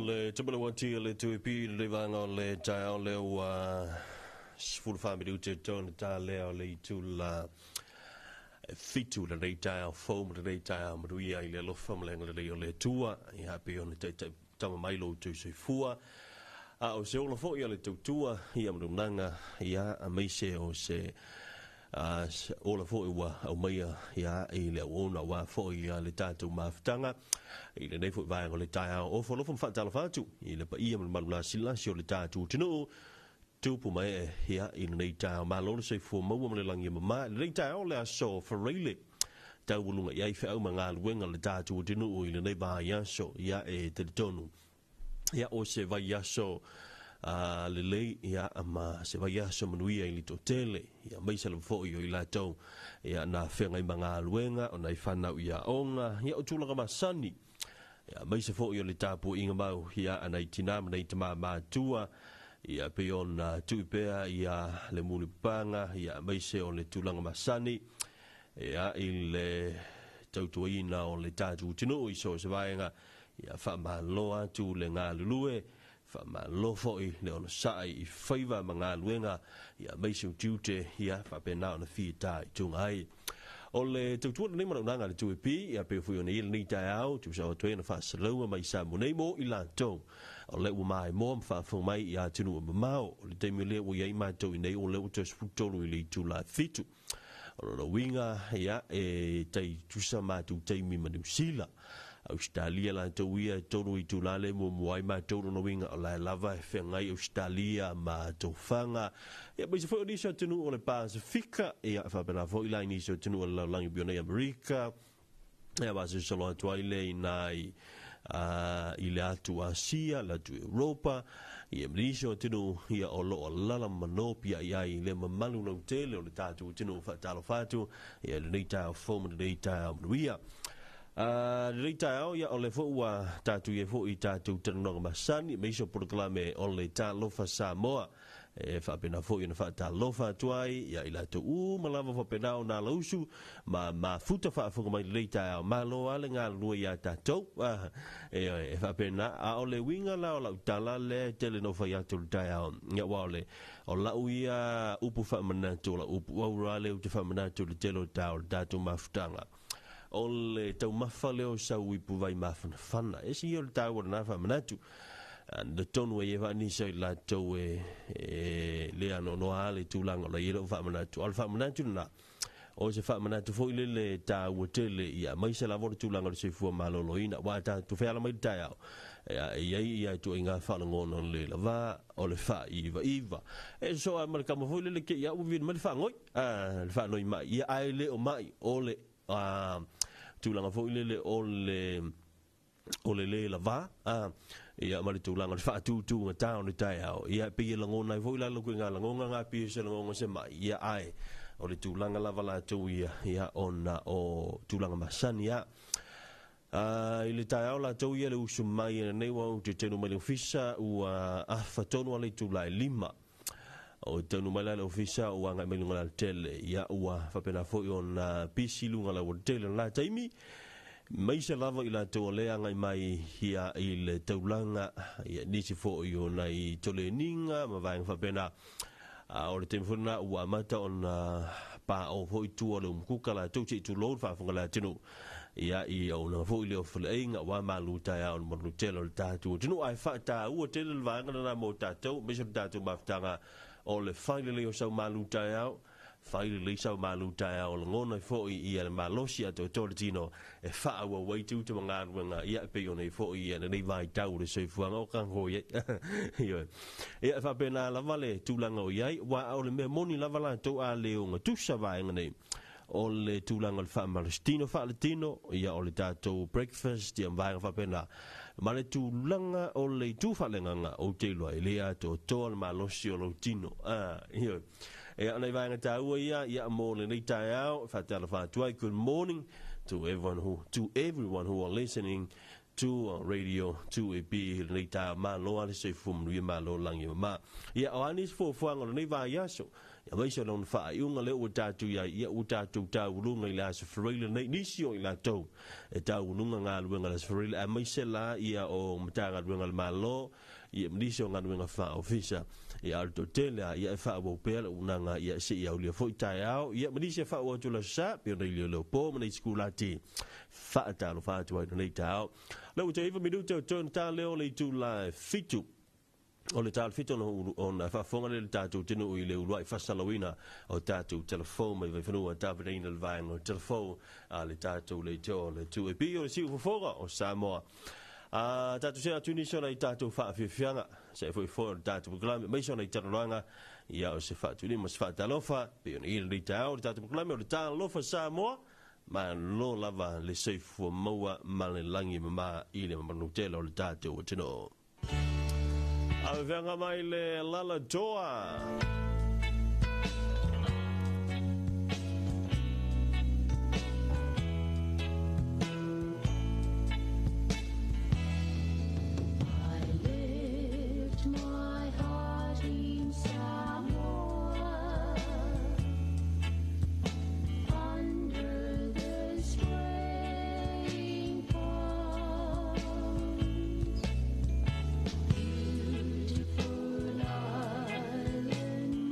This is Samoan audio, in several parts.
le tumalawanti le tuipi le vaega o le taeao lea ua 14 minute tona ta lea o le itula e 7 lenei taeao fou ma lenei taeao manuia i le alofa ma le agalelei o le Atua. Ia pei ona taitai tama mai lo outou soifua a o se ola foi a le tautua ia manunaga ia aemaise o se a ola foi ua aumaia ia i le auauna aua foi le tatou mafutaga i lenei foi vaega o le taeao. Ofo alofa ma faatalofa atu i le paia ma le malu lasilasi o le tatou atunuu tupu ma ee ia i lenei taeao. Malo le soifua maua ma le lagi e mama. I lenei taeao le aso Faraile taualuga i ai feau ma galuega le tatou atunuu i lenei vaiaso ia e talitonu ia o se vaiaso lelei ia ma se vaiaso manuia i le toatele ia aemaise lava foi o i latou ia na feagai ma galuega o nai fanau i aoga ia o tulaga masani ia aemaise foi o le tapuaiga mau ia a nai tinā ma nai tamā matua ia pei ona tui pea ia le mulipapaga ia aemaise o le tulaga masani ia i le tautuaina o le tatou atunuu i so o se vaega. Ia faamalo atu le galulue, faamalo foi le onosai i faiva ma galuega ia aemaise o tiute ia faapena ona fita i tuga ai. O le tautua lenei manaonaga a le 2AP ia pei foi ona i ai lenei taeao, tusa o toe na faasalaua mai Samoa nei mo i latou o lea ua maimoa ma faafofoga mai i atunuu e mamao. O le taimi o lea ua i ai matou i nei o lea ua toe 13 i le itula 7. O lona uiga, ia, e tai tusa matou taimi ma Niu Sila. Ausetalia latou ia e 3 itula le muamua ai matou, lona uiga o la e lava e feagai Ausetalia ma tofaga. Ia, aemaise foi o nisi o atunuu o le Pasefika, ia, faapena foi la i nisi o atunuu o le lalolagi pei ona i Amerika, ia vaasosolo atu ai lea i nai i le atu Asia, le atu Europa, ia ma nisi o atunuu ia o lo o alaala ma nopiai ai le mamalu lautele o le tatou atunuu. Faatalofa atu ia i lenei taeao fou ma lenei taeao manuia. Lenei taeao ia o lea foi ua tatou i ai foi i tatou talanoaga masani aemaise o polokalame o le Talofa Samoa. E faapena foi ona faatalofa atu ai ia i latou uma lava faapena ona alausu ma mafuta faafofoga mai lenei taeao. Malo lava le galulue iā tatou. E faapena. A o le uiga la o lau tala lea e tele na fai atu i le taeao, ia aua o le o lau ia upu faamanatu, o lau upu aura lea ou te faamanatu i le tele o taeao o le tatou mafutaga. O le taumafa lea o sau ipu vai mafanafana. E ese ia o le taua o lena faamanatu. Na tonu ai e faanisa i latou e le anoanoa le tulaga o la i ai lau faamanatu. A o le faamanatu lena, o se faamanatu foi lele taua tele ia aemaise lava o le tulaga o le soifua maloloina. Aua tatou feala mai le taeao, e i ai ia ituaiga faalogona o le lava o le faaiva. E sosoo lava ma le kama foi lele ke i au ua vili mai le faanoi, le faanoi mai. Ia ae le o mai, o le tulaga foi lele o le o le lē lavā, ā, ia ma le tulaga o le faatūtūgatā o le taeao, ia e pei e lagona ai foi la lou ituaiga lagoga ngā pei o se lagoga se ma'i, ia ae o le tulaga lava latou ia, ia ona o tulaga masani a. Ā, i le taeao latou ia le usu mai ananei ua ou te tenu mai le ofisa ua afa tonu a le itula e 5. O taunuu mai la le ofisa ua agai mai luga o le alatele. Ia ua faapena foi ona pisi luga o le aualatele o le la taimi. Maise lava i latou o lea agai mai ia i le taulaga, ia nisi foi o nai toleniga ma vaega faapena. A o le taimi foi lena ua amata ona paao foi tua o le umukuka latou se i tulou le faafofoga a le atunuu. Ia i auaunaga foi lea o faleaiga aua malu taeao i le malu tele o le tatou atunuu. Ae faataua tele le vaega lena mo tatou, aemaise o le tatou mafutaga o le fai lelei o sau malu taeao, fai lelei sau malu taeao, lagona ai foi ia le malosi atoatoa o le tino e faaauau ai tiute ma galuega, ia e pei ona i ai foi ia lenei vaitau o le soifuaga o tatou i ai. Ioe. Ia e faapena lava le tulaga o i ai, aua o le mea moni lava latou a le ogatusa vaega nei, o le tulaga o le faamalositino faaletino, ia o le tatou breakfast, ia ma vaega faapena. Ma le tulaga o le itu faaleagaga, ou te iloa e le atoatoa le malosi o lou tino. Ioe. Ia, o nai vaega taua ia, ia mo lenei taeao, e faatalofa atu ai, good morning to everyone who, to everyone who are listening to radio 2AP i lenei taeao. Malo lava le soifua manuia, malo le lagi e mama. Ia, o a nisi fuafuaga o lenei vaiaso? Ia maise o lona faaiuga lea ua tatou i ai, ia ua tatou tauluga i le Aso Faraile nei, nisi o i latou e tauluga galuega i le Aso Faraile, aemaise la ia o Matagaluega a le Malo, ia ma nisi o galuega faaofisa. Ia a o le toatele lava, ia e faaauau pea le auaunaga, ia seia aulia foi taeao, ia ma nisi e faaauau atu i le Aso Sa, pei ona i le po ma nei sikulati faatalofa atu ai i lenei taeao. Lea ua toe 9 minute o toe ona ta lea o le itula e 7. O le ta o le 7 ona faafofoga lea i le tatou atunuu i le uluai faasalauina o tatou telefon mai Vaifanua tapenaina le vaega o telefon a le tatou leitio o le 2AP o le siufofoga o Samoa. A tatou se atu nisi o nai tatou faafiafiaga se foi foi o le tatou polokalame aemaise o nai talanoaga ia o se faatulima ma se faatalofa pei ona i lenei taeao le tatou polokalame o le Talofa Samoa. Malo lava le soifua maua ma le lagi mama i le mamalu tele o le tatou atunuu. Aveveaga mai le Laladoa. I lift my heart in Samoa under the swaying palms, beautiful island.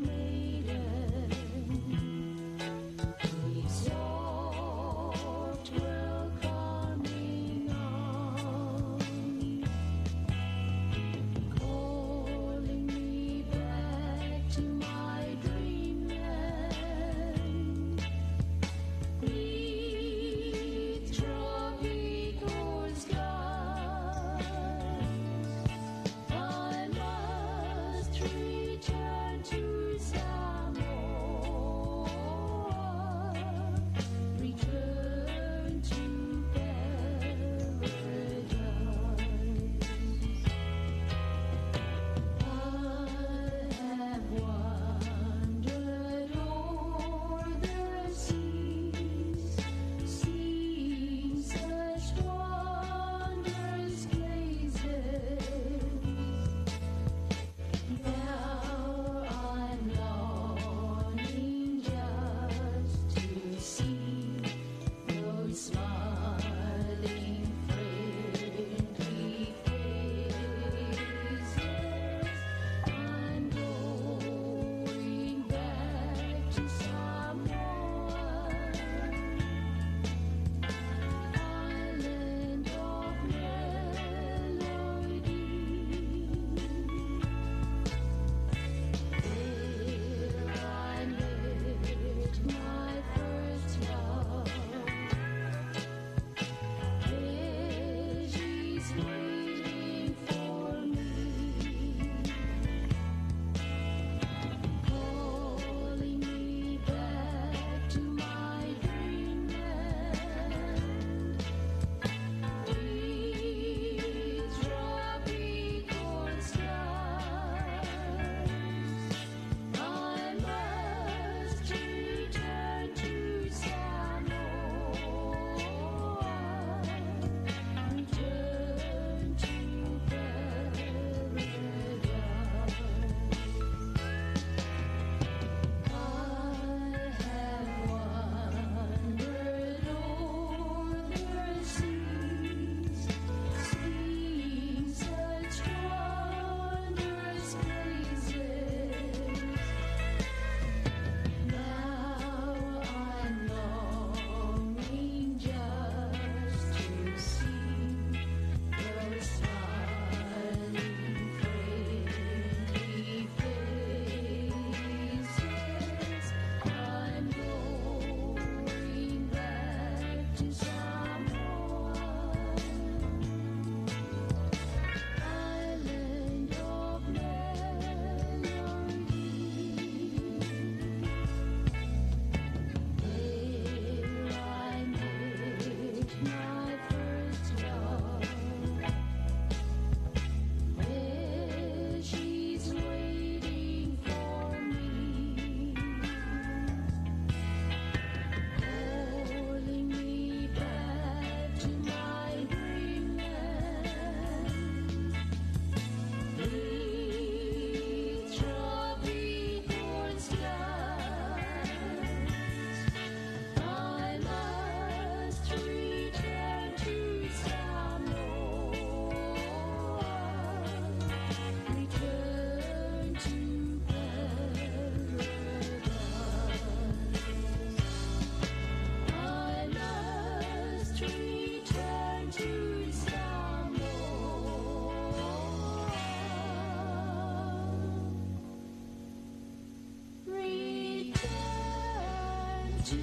to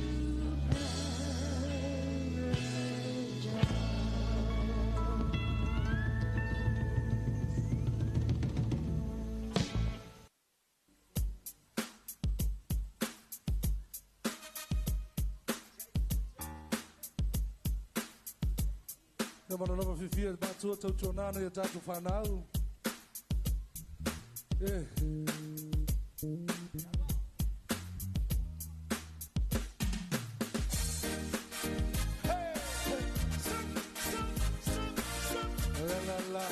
paradise. Ia manalava fiafia i le matua tautuanana i a tatou fanau. E. La la la.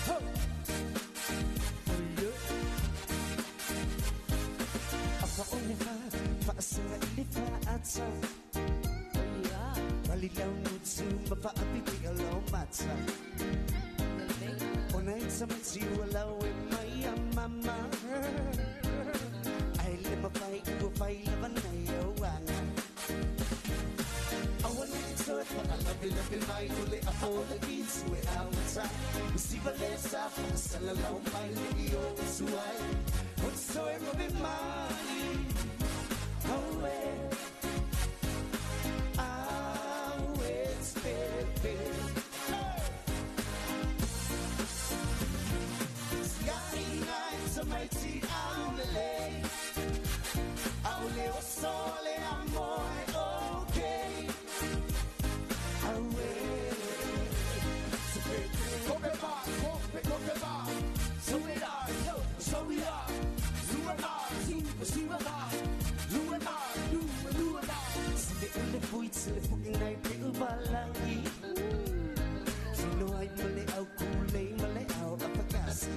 Ho! Yeah. Afa o le fa, faasaga i le faata. Palilau mutu ma faapipi o lau mata. Ona i tamati ua lau e mai a mama. Ai le mawhai ua whai lava nei o anga. Aua nei toe whaalawe lawe mai o le afa o le fitu e amata. Siva le sa whakasalalau mai le i o usuai. O toe mawe mai. Aue. Aue pepe. Sky night to mighty aulele. Aule o sole amoe okay. Aue. Kope ba, kope, kope ba. So we are, so we are. Lua ma, siva, siva ma. Lua ma, lua, lua ma. Sile ule fui tile fui nai pe ubalagi. Sino ai male au kulei male au apakasi.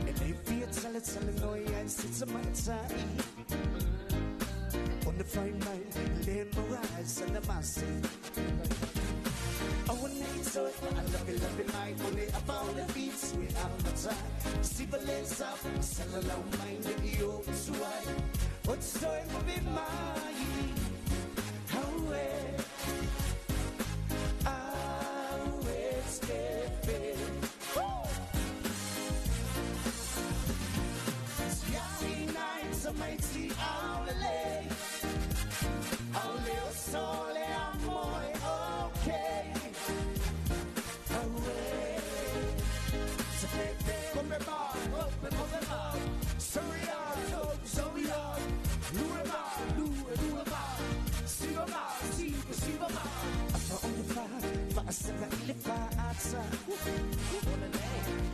E le fia tale tale noi ai sita mai tai. On the fine mai le morais and the masi. Aua nei toe faalavelave mai o le afa o le fitu e amata. Siva le sa whakasalalau mai le i o usu ai. O te toe mawe mai. Aue. Aue tepe. Sky night to mighty aulele. Aule o sole amoe okay. Aue. Kope ba, kope, kope ba. So we are, so we are. Lua ma, lua, lua ma. Siva ma, siva, siva ma. Afa o le fa, faasaga i le faata.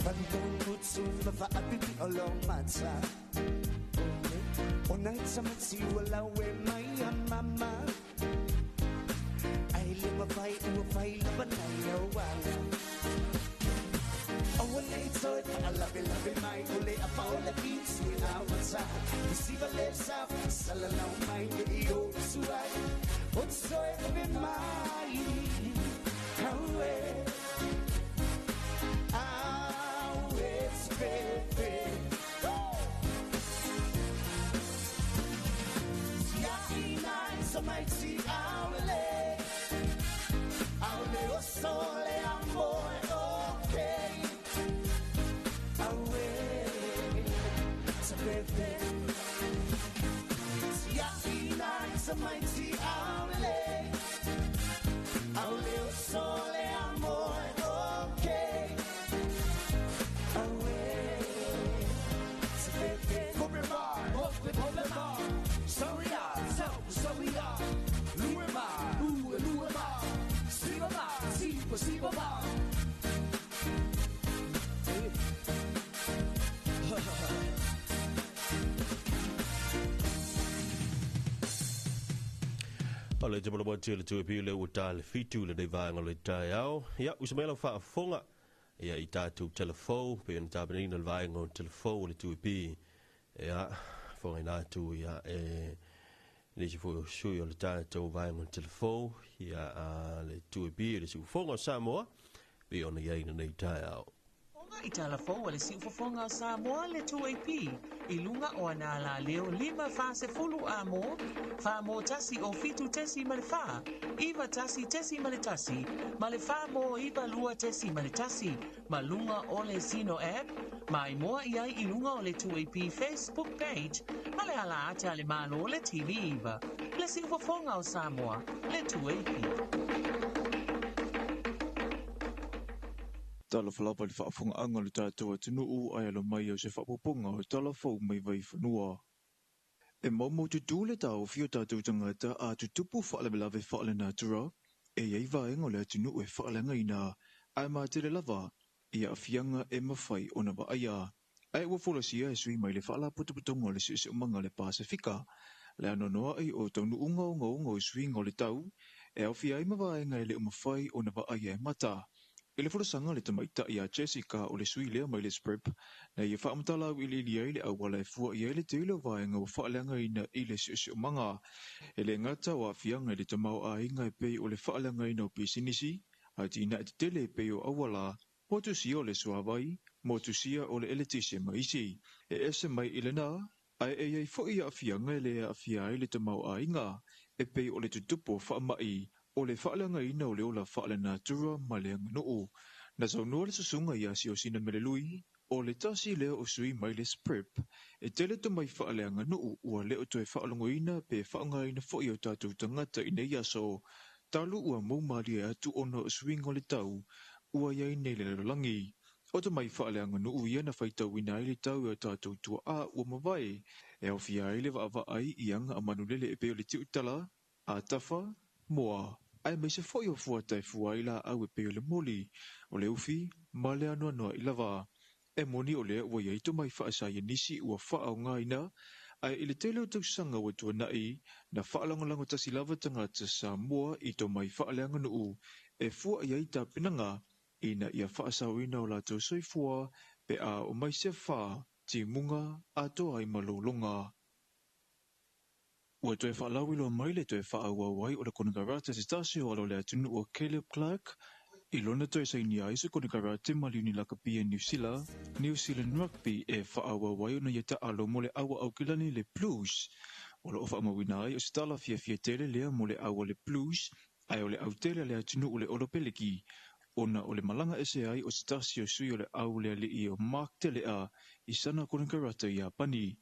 Palilau mutu ma faapipi o lau mata. Ona i tamati ua lau e mai a mama. Ai le mawhai ua whai lava nei o anga. Aua nei toe faalavelave mai o le afa o le fitu e amata. Siva le sa whakasalalau mai le i o usu ai. O te toe mawe mai. Aue. Aue pepe. Sky night to mighty aulele. Aule o sole amoe okay. Aue. Pepe. Sky night to mighty aulele. Aule o sole amoe okay. Aue. Pepe. Kope ba, kope, kope ba. So we are, so, so we are. Lua ma, lua, lua ma. Siva ma, siva, siva ma. O le te polo te le tue pile ua tā le fitu le nei vaenga o le taeao. Ia, usa mai lau faafofoga. Ia, i tātou telefou, pe ona tapenaina le vaenga o telefou o le tue pi. Ia, fofoga ina atu, ia, e nisi foi o sui o le tātou vaenga o telefou, ia, a le tue pi le siufofoga o Samoa, pe ona iai lenei taeao. I talafou a le siufofoga o Samoa le 2AP i luga o ana ala leo 5 40 a mo, fa mo tasi o fitu tesi ma le fa, iva tasi tesi ma le tasi, ma le fa mo iva lua tesi ma le tasi, ma lunga o le Sino app, Maimoa i ai i luga o le 2AP Facebook page ma le ala ata a le Malo le TV9. Le siufofoga o Samoa, le 2AP. Talofa lava i le faafofogaaga a lo tatou atunuu ae alo mai o se faaopoopoga o tala fou mai Vaifanua. E maumaututu le taofi o tatou tagata a tutupu faalavelave faalenatura e i ai vaega o le atunuu e faaleagaina ae matele lava i aafiaga e mafai ona vaaia. Ae ua folasia e sui mai le Faalapotopotoga o le Siosiomaga o le Pasefika le anoanoai o taunuuga ogaoga o suiga o le tau e aofia ai ma vaega e le o mafai ona vaaia e mata. I le folasaga a le tamaitai a Jessica o le sui lea mai le SPREP, na ia faamatala auiliili ai le auala e fua i ai le tele o vaega ua faaleagaina i le siosiomaga. E le gata o aafiaga i le tamaoaiga e pei o le faaleagaina o pisinisi, atinae tetele e pei o auala, motusia o le suavai, motusia o le eletise ma isi. E ese mai i lena, ae e i ai foi aafiaga e le aafia ai le tamaoaiga e pei o le tutupu o faamai, o le faaleagaina o le ola faalenatura ma le aganuu. Na saunoa le susuga ia Siosina Melelui, o le tasi lea o sui mai le SPREP, e tele tomai faaleaganuu ua le o toe faalogoina pe faaaogaina foi e o tatou tagata i nei aso, talu ua moumalie atu ona o suiga o le tau ua i ai nei le lalolagi. O tomai faaleaganuu ia na faitauina ai le tau e o tatou tuaa ua mavae, e aofia ai le vaavaai i aga a manulele e pei o le tiutala, atafa, moa, aemaise foi o fuata e fua ai laau e pei o le moli, o le ufi, ma le anoanoai lava. E moni o lea ua i ai tomai faasaienisi ua faaaogaina, ae i le tele o tausaga ua tuanai, na faalagolago tasi lava tagata Samoa i tomai faaleaganuu e fua i ai tapenaga ina ia faasaoina o latou soifua pe a oo mai se afa, timuga, atoa ai ma lologa. Ua toe faalauiloa mai le toe faaauau ai o le konekarate se tasi o alo o le atunuu o Caleb Clarke i lona toe sainia ai se konekarate ma le Iuni Lakapi a Niu Sila, New Zealand Rugby, e faaauau ai ona ia taalo mo le au a Aukilani le Blues. O lo o faamauina ai o se tala fiafia tele lea mo le au a le Blues, ae o le au tele a le atunuu le Olopeleki, ona o le malaga ese ai o se tasi o sui o le au le alii o Mark Tele'a i sana konekarate i Iapani.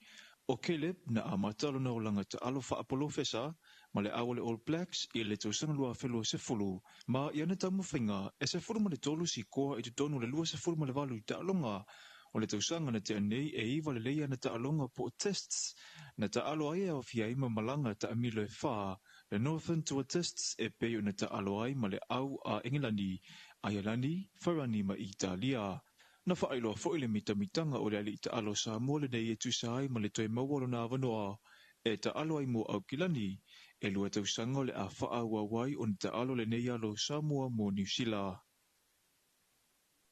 ʻO Caleb na amata lona olaga taalo faapolofesa ma le au o le All Blacks i le tausaga 2020, ma i ana taumafaiga e 13 sikoa i totonu o le 28 taaloga o le tausaga na tea nei, e iva lelei ana taaloga po o tests na taalo ai e aofia ai ma malaga taamilo e fa, le Northern Tour Tests e pei ona taalo ai ma le au a Engelani, Aialani, Farani ma Italia. Na faailoa foi le mitamitaga o le alii taalo Samoa lenei e tusa ai ma le toe maua o lona avanoa e taalo ai mo Aukilani, e lua tausaga o le a faaauau ai ona taalo lenei alo Samoa mo Niu Sila.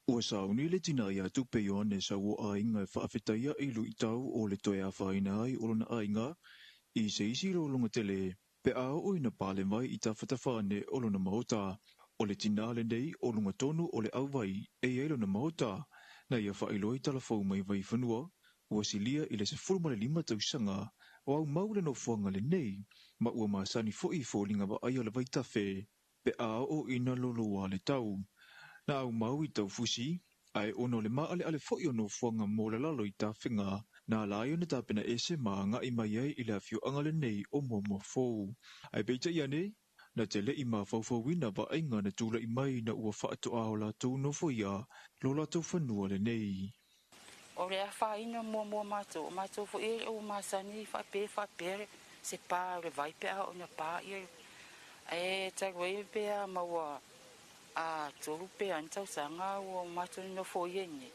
Ua sauni le tina ia Tupe Ioane Sauoaiga e faafetaia i luitau o le toe afaina ai o lona aiga i se isi lologa tele pe a oo ina pale mai i tafatafa ane o lona maota. O le tina lenei o luga tonu o le auwai e i ai lona maota, na ia faailoa i talafou mai Vaifanua, ua silia i le 15 tausaga o aumau le nofoaga lenei, ma ua masani foi i foliga vaaia o le vaitafe pe a oo ina loloa le tau. Na aumau i Taufusi, ae ona o le maaleale foi o nofoaga mo lalalo i tafega, na ala ai ona tapena ese ma agai mai ai i le afioaga lenei o Muamuafou. Ae peitai ane, na te le i mafaufauina vaaiga na tulai mai ina ua faatoa o latou nofoia lo latou fanua lenei. O le afaina muamua o matou, o matou foi e le o masani faapea faapea se pa o le vai pe a oo ina pa ia ae talu ai pe a maua a tolu pe a ni tausaga ua matou nofoia i inei.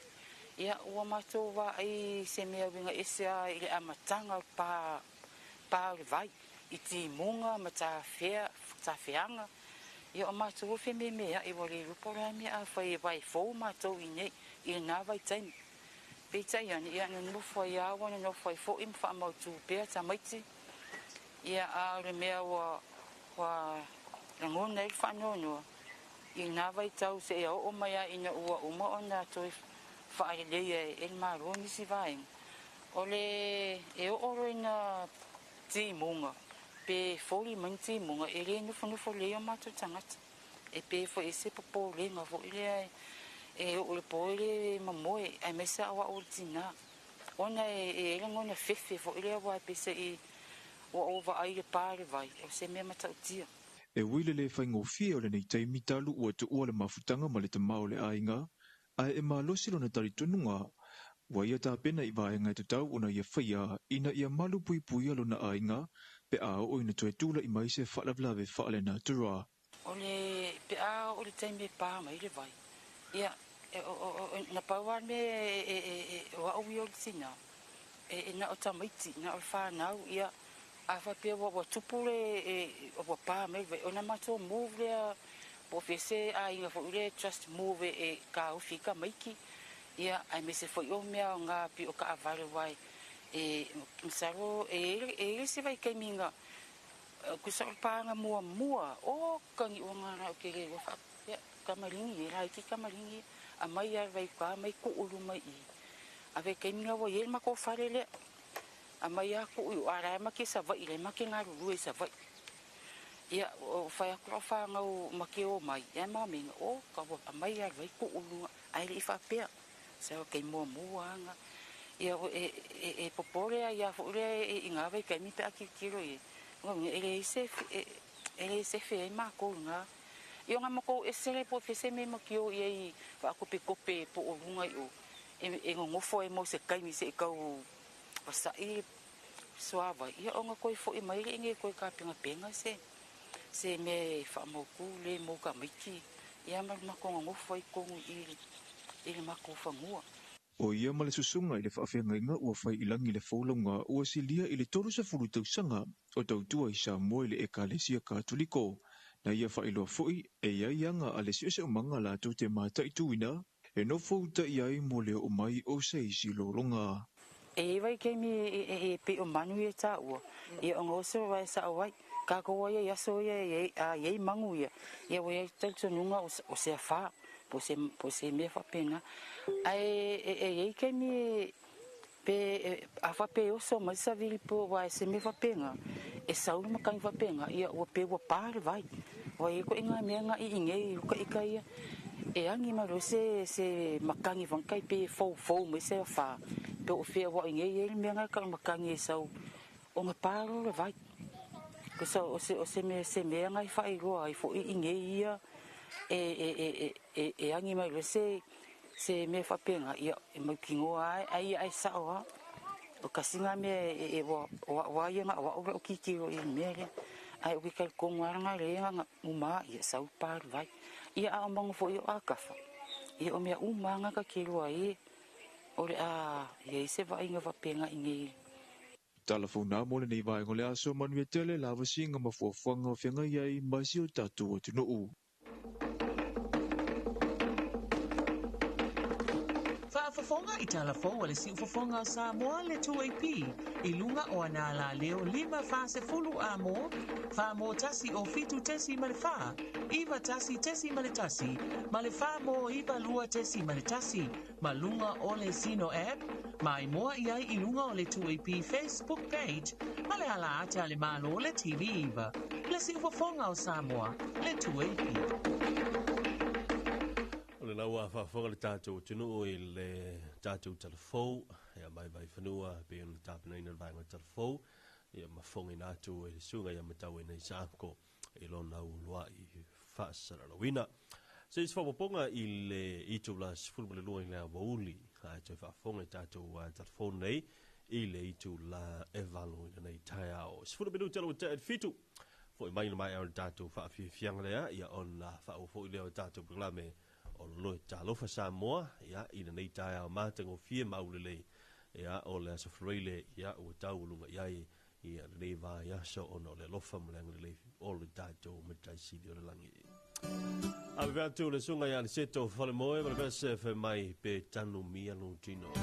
Ia ua matou vaai i se mea uiga ese lava i le amataga o le pa pa o le vai i timuga ma tafea tafeaga. Ia o matou ua fememeai ua le iloa po o le a le mea a fai e vae fou matou i inei i lena vaitaimi. Peitai ane, ia na nofo ai lava ua nonofo ai foi ma faamautu pea tamaiti. Ia, a o le mea ua ua lagona ai le faanoanoa i lena vaitau seia oo mai lava ina ua uma ona toe faaleleia e le Malo nisi vaega. O le e oo loa ina timuga pe foli mai ni timuga, e le nofonofo lelei o matou tagata. E pei foi e se popolega foi lea E oo i le po e le mamoe aemaise a o a'u o le tinā ona e i ai lagona fefe fo'i lea aua e peise'i ua ou vaai i le pa o le vai o se mea matautia. E ui i le le faigofie o lenei taimi talu ua tuua le mafutaga ma le tama o le aiga, ae e malosi lona talitonuga ua ia tapena i vaega e tatau ona ia faia ina ia malupuipuia lona aiga pe a oo ina toe tula'i mai se faalavelave faalenatura. O le pe a oo i le taimi e pa mai le vai, ia, e, o, o, o, na pau lava le mea e, e, e, e, o a'u ia o le tinā, e, e na o tamaiti, na o le fanau, ia, a faapea ua, ua tupu le, e, ua pa mai le vai, ona matou move lea, po o fea se aiga foi lea e trust move e, e taofi ai tamaiti, ia, aemaise foi o mea aoga pei o taavale aua e, e, masalo e i ai e i ai le isi vaitaimi na Tusa o le paga muamua, oka niuaga la ou te le iloa faapea, tamaligi e laiti tamaligi, aumai lava le vaita mai tuu i luma i i. A vaitaimi la ua i ai le matou fale lea, aumai lava tuu i o, a o la e ma te i Savaii, la e ma te galulue i Savaii. Ia, fai atu lau fanau ma te omai, ae ma mea, oka ua aumai lava le vai tuu i luga, ae le i faapea. Sa o taimi muamua lava na. Ia, e popole ai lava foi lea i na vaitaimi pe a tilotilo i ai, lona uiga e leai se e le sefe ai matou i lena. Ia ona matou ese lea po o fea se mea matou te o i ai faatopetope po o luga i o e nonofo ai mo se taimi se i tau vasa'i le suavai, ia ona toe foi mai lea i inei e toe tapenapena se mea e faamautu le mo tamaiti ia ma le matou nonofo ai i totonu i i i le matou fanua. O ia ma le susuga i le faafeagaiga ua fai i lagi le folauga ua silia i le 30 tausaga o tautua i Samoa i le Ekalesia Katoliko. Na ia faailoa foi e i ai aga a le siosiomaga latou te mataituina e nofo uta i ai mo le oo mai o se isi lologa. E i ai vaitaimi e pei o manu ia e taua, ia ona oso wae sao ai. Kākou ai i aso ia e a i ai manu ia, ia ua i ai le talitonuga o se afa, po o se, po o se mea faapena. Ae e i ai taimi e, pe a faapea e oso mai le savili po aua se mea faapena, e sau le makani faapena, ia ua pei ua pa le vai. Ua i ai ituaiga mea na i inei i uka ika ia, e agi mai loa se, se makani faga pei e foufou mai se afa, pe o fea aua o inei e i ai le mea na e tau o le makani e sau ona pa loa le vai. Tusa o se, o se mea, se mea na e faailoa ai foi i inei ia e, e, e, e, e agi mai loa se, se mea faapena, ia e mautinoa lava ai ia ae sao lava. O tasi lena mea e, e, ua, o a'u lava ia na o a'u la'u tilotilo i le mea lea. Ae ou te talitonu lava leaga lea na uma ia sau pa le vai. Ia a o manu foi o atafa, ia o mea uma lava na ta te iloa ai e o le a i ai se vaaiga faapena i nei. Tala fou nā mo lenei vaega o le aso, manuia tele lavasiga ma fuafuaga o feagai ai ma si o tatou atunuu. Faafofoga i tala fou a le Siufofoga o Samoa le 2AP i luga o ana alaleo 5 40 A mo, 4 mo 1 o 7 4, 9 1 1 ma le 4 mo 9 2 1 ma luga o le Zeno app, ma i moa i ai i luga o le 2AP Facebook page ma le ala ata a le Malo le TV 9, le Siufofoga o Samoa, le 2AP. O lena ua faafofoga le tatou atunuu i le tatou talafou, ia mai Vaifanua pei ona tapenaina le vaega o le talafou, ia ma fofogaina atu e le susuga ia Matauaina Isaako i lona uluai faasalalauina. Se isi faaopoopoga i le itula 12 i le aoauli, ae toe faafofoga i tatou talafou nei i le itula e 8 i lenei taeao. 10 minute ua tea i le 7, foi mai le maea o le tatou faafiafiaga lea, ia ona faaauau foi lea o tatou polokalame o Loloe Talofa Samoa, ia, i lenei taeao matagofie ma aulelei, ia, o le Aso Faraile, ia, ua taualuga i ai ia lenei vaiaso ona o le alofa ma le agalelei o le tatou Matai Sili o le Lagi. Ave atu le susuga ia Aniceto Falemoe ma le verse fai mai pe tanu mia lou tino.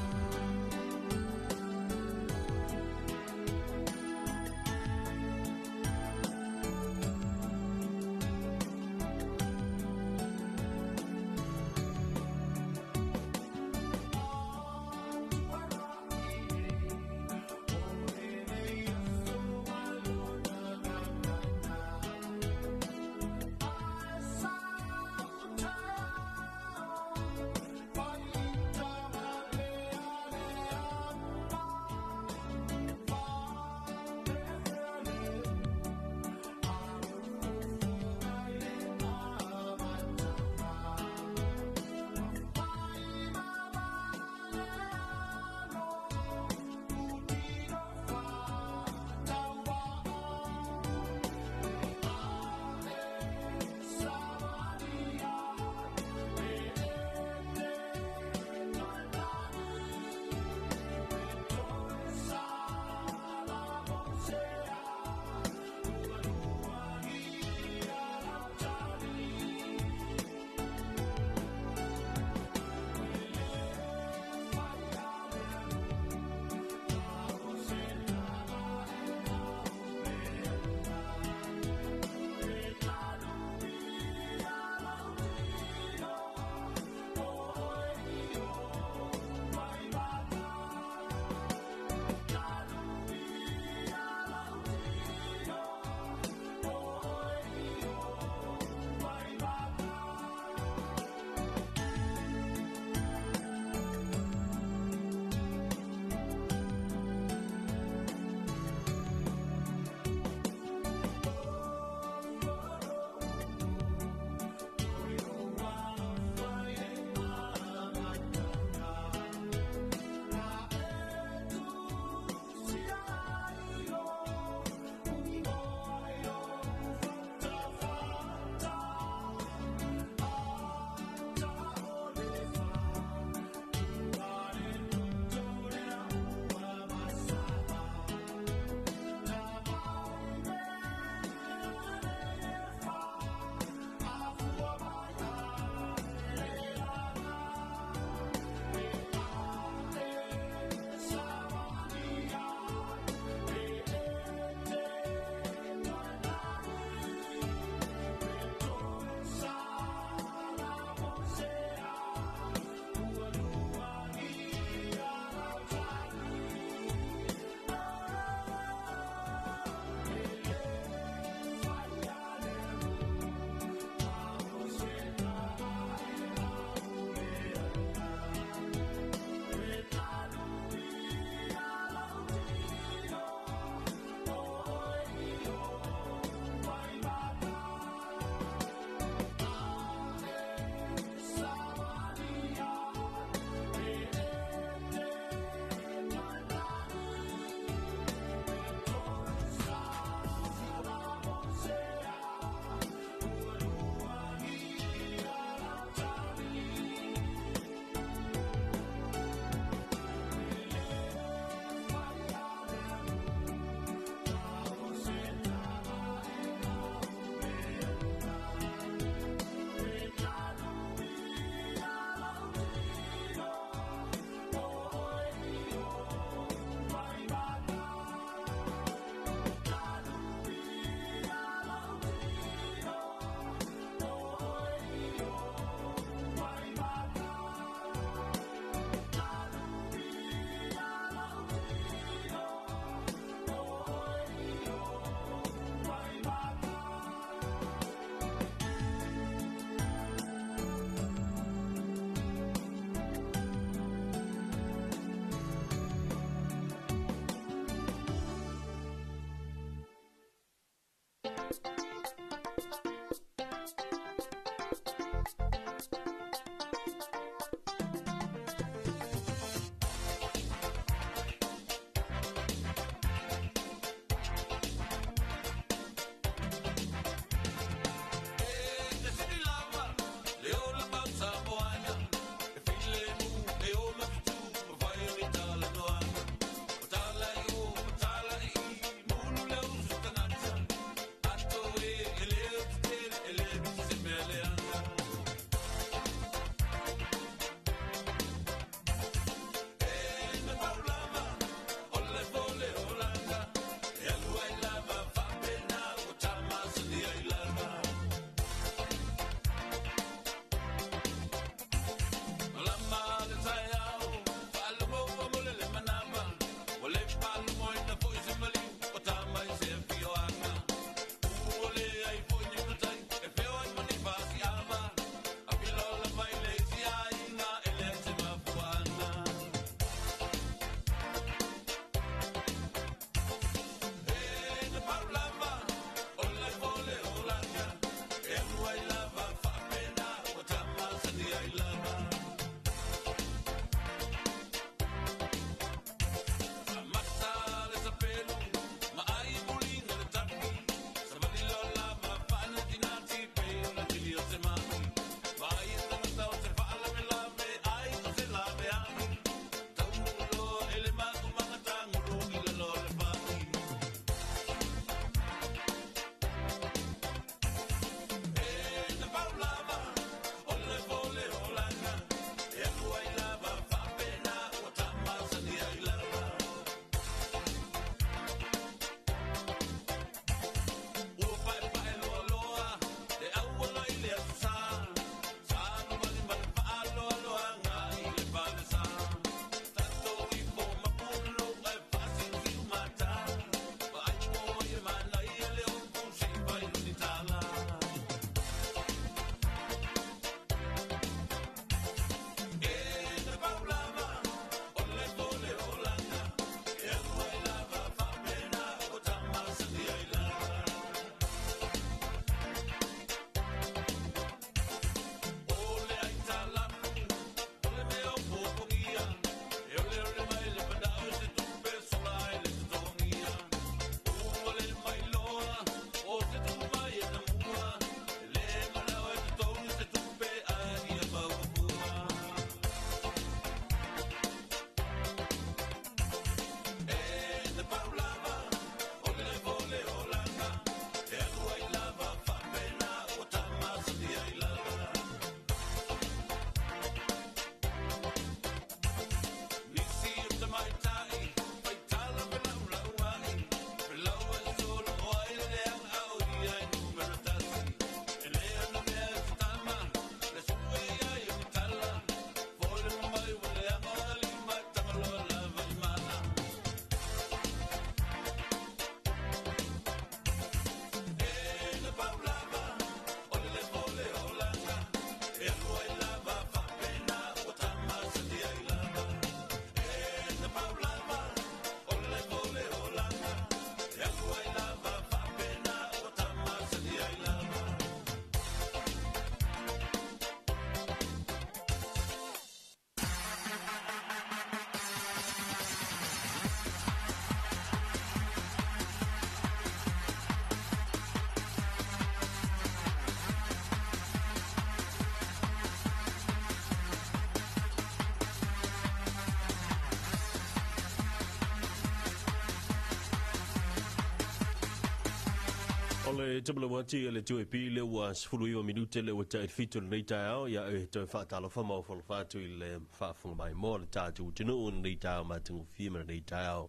O le WT le 2AP le ua 19 minute le ua tai fitu lenei taeao. Ia e toe faatalofa ma ofo atu i le faafofoga mai mo le tatou atunuu i lenei taeao matagofie ma lenei taeao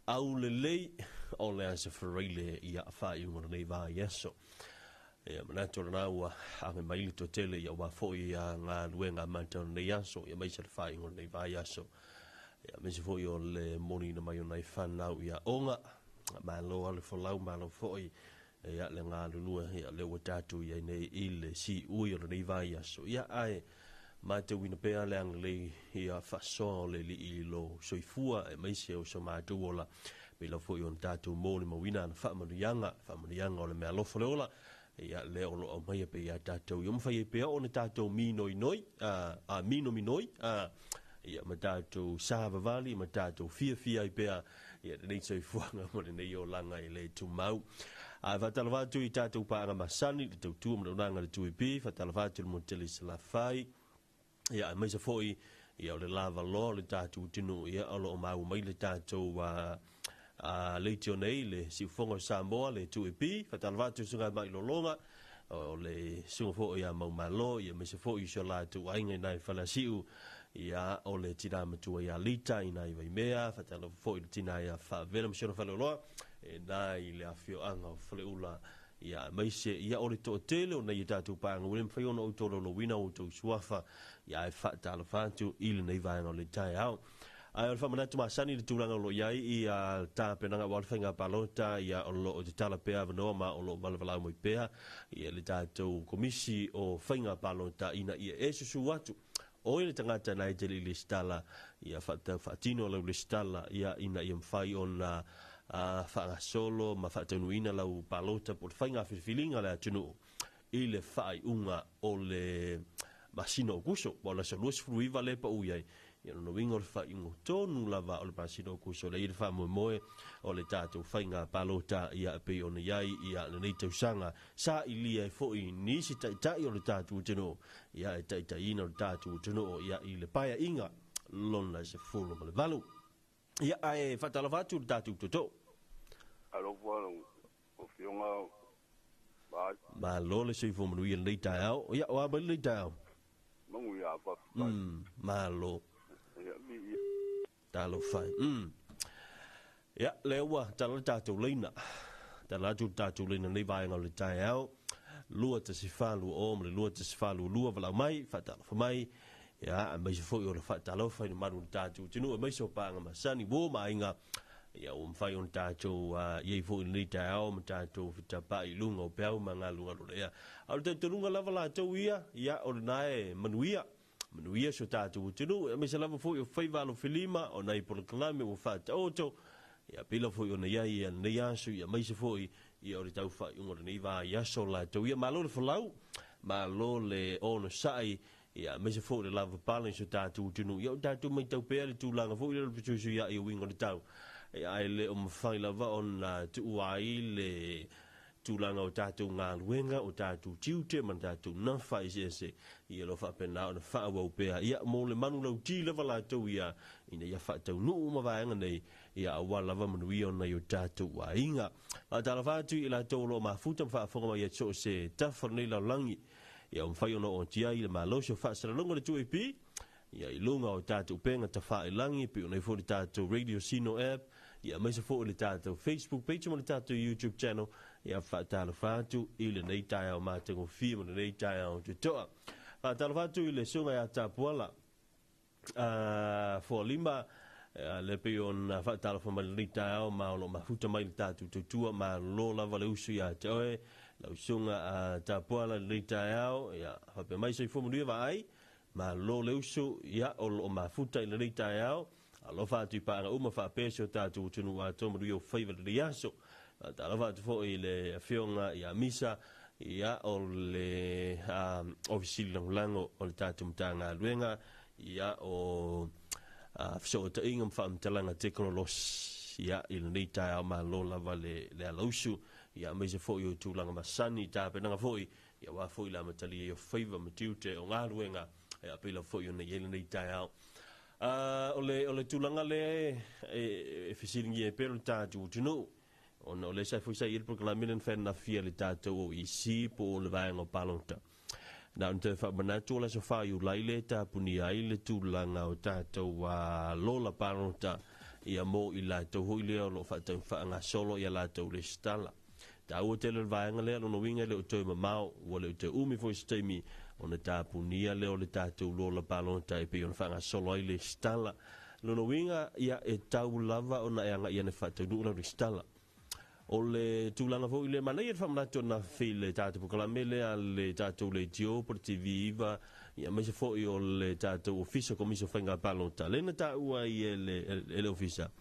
aulelei o le aso Faraile ia faaiuga o lenei vaiaso. Ia manatu o lena ua age mai le toatele ia aua foi galuega amata o lenei aso ia aemaise le faaiuga o lenei vaiaso. Ia aemaise foi o le moniina mai o nai fanau ia aoga. Malo le folau, malo foi ia le galulue ia lea ua tatou i ai nei i le siui o lenei vaiaso. Ia ae matauina pea le agalelei ia faasoa o le Alii i lo soifua aemaise o so matou ola. Pei lava foi ona tatou molimauina ana faamanuiaga, faamanuiaga o le meaalofa o le ola. Ia lea o lo o aumaia pea ia tatou ia mafai ai pea ona tatou minoinoi, minominoi, ia ma tatou savavali ma tatou fiafia ai pea ia lenei soifuaga ma lenei olaga i le tumau. Ae faatalofa atu i tatou paaga masani, le tautua ma le auaunaga a le 2AP, faatalofa atu i le motu tele i Salafai, ia aemaise foi ia o le lavaloa o le tatou atunuu ia o lo o maua mai le tatou leitio nei le siufofoga o Samoa le 2AP. Faatalofa atu i susuga mai Lologa o le susuga foi ia Maumalo ia aemaise foi i so latou aiga i nai Faleasiu ia o le tina matua ia Lita i nai Vaimea. Faatalofa foi i le tina ia Faavela ma si ona faleoloa e nai le afioaga o Faleula ia aemaise ia o le toatele o nai o tatou paaga ua le mafai ona outou laulauina outou suafa ia ae faatalofa atu i lenei vaega o le taeao. Ae o le faamanatu masani i le tulaga o lo o i ai ia tapenaga aua le faiga palota ia o lo o tatala pea avanoa ma o lo o valavalao mai pea ia le tatou komisi o faiga palota ina ia e susu atu o le tagata na e te le i lesitala ia faatino lau lesitala ia ina ia mafai ona faagasolo ma faataunuuina lau palota po o le faiga filifiliga a le atunuu i le faaiuga o le masina o Aokuso. Ua o le aso 29 lea e pau i ai. Ia lona uiga o le faaiuga tonu lava o le masina o Aokuso lea i le faamoemoe o le tatou faiga palota ia e pei ona i ai ia lenei tausaga sailia ai foi nisi taitai o le tatou atunuu ia e taitaiina o le tatou atunuu ia i le paeaiga lona 18. Ia ae faatalofa atu i le tatou tootoo. Alofa lau Afioga Vaai. Malo le soifua manuia i lenei taeao. Ia, o a mai lenei taeao? Manuia, faafetai. Malo. Ia, viia. Talofa e. Ia, lea ua tala le tatou laina. Tala atu le tatou laina i lenei vaega o le taeao. 21420 ma le 21422 valaau mai, faatalofa mai. Ia, aemaise foi o le faatalofa i le malu o le tatou atunuu, aemaise o paaga masani, uo ma aiga. Ia, ua mafai ona tatou i ai foi i lenei taeao ma tatou fetapaai i luga o peau ma galugalu o le ea. A o le talitonuga lava latou ia, ia, o lena e manuia. Manuia si o tatou atunuu, aemaise lava foi o faiva alofilima o nai polokalame ua faataoto. Ia, pei lava foi ona i ai ia lenei aso, ia, aemaise foi ia o le tau faaiuga o lenei vaiaso latou ia. Malo le folau, malo le onosai, ia, aemaise foi le lavapapale i si o tatou atunuu. Ia, o tatou matau pea le tulaga foi lea o le fesuisuiai o uiga o le tau. Ia, ae le o mafai lava ona tuua ai le tulaga o tatou galuega, o tatou tiute ma tatou nafa eseese, ia o lo o faapena ona faaauau pea. Ia, mo le manulauti lava latou ia, ina ia faataunuu uma vaega nei, ia aua lava manuia o nai o tatou aiga. Faatalofa atu i latou o lo o mafuta ma faafofoga mai i so o se tafa o lenei lalolagi. Ia ua mafai ona oo atu i ai le malosi o faasalalauga o le 2AP, ia i luga o tatou upega tafailangi, pei ona i ai foi le tatou Radio Sino app, ia aemaise foi le tatou Facebook page ma le tatou YouTube channel. Ia faatalofa atu i lenei taeao matagofie ma lenei taeao totoa. Faatalofa atu i le susuga ia Tapuala Fualima, le pei ona faatalofa mai lenei taeao ma o lo o mafuta mai le tatou tautua. Malo lava le usu ia te oe, lau susuga Tapuala i lenei taeao. Ia faapea mai soifua manuia vaai. Malo le usu, ia o lo o mafuta i lenei taeao. Alofa atu i paaga uma faapea si o tatou atunuu atoa manuia o faiva i lenei aso. Faatalofa atu foi i le afioga ia Misa, ia o le Ofisa Sili Lagolago o le tatou Matagaluega, ia o Fesootaiga ma Faamatalaga Tekonolosi, ia i lenei taeao malo lava le alausu, ia aemaise foi o tulaga masani, tapenaga foi, ia aua foi le amatalia ai o faiva ma tiute o galuega, ia pei lava foi ona i ai lenei taeao. O le tulaga lea e fesiligia ai pea le tatou atunuu. Ona o lea sa foi sa i ai le polokalame lea na fai ananafi a le tatou OEC po o le vaega o palota. Na ona toe faamanatu o le aso 4 Iulai lea e tapunia ai le tulaga o tatou lola palota ia mo i latou foi lea o lo o faagasolo ia latou resitala. Taua tele le vaega lea, lona uiga e le o toe mamao, ua le o toe umi foi se taimi ona tapunia lea o le tatou lola palota e pei ona faagasolo ai le resitala. Lona uiga, ia e tau lava ona e agai ane faataunuu lau resitala. O le tulaga foi lea, manaia le faamanatu ananafi i le tatou polokalame lea a le tatou leitio po o le TV9, ia aemaise foi o le tatou Ofisa Komisi o Faiga Palota. Lea na taua ai e le, e le Ofisa,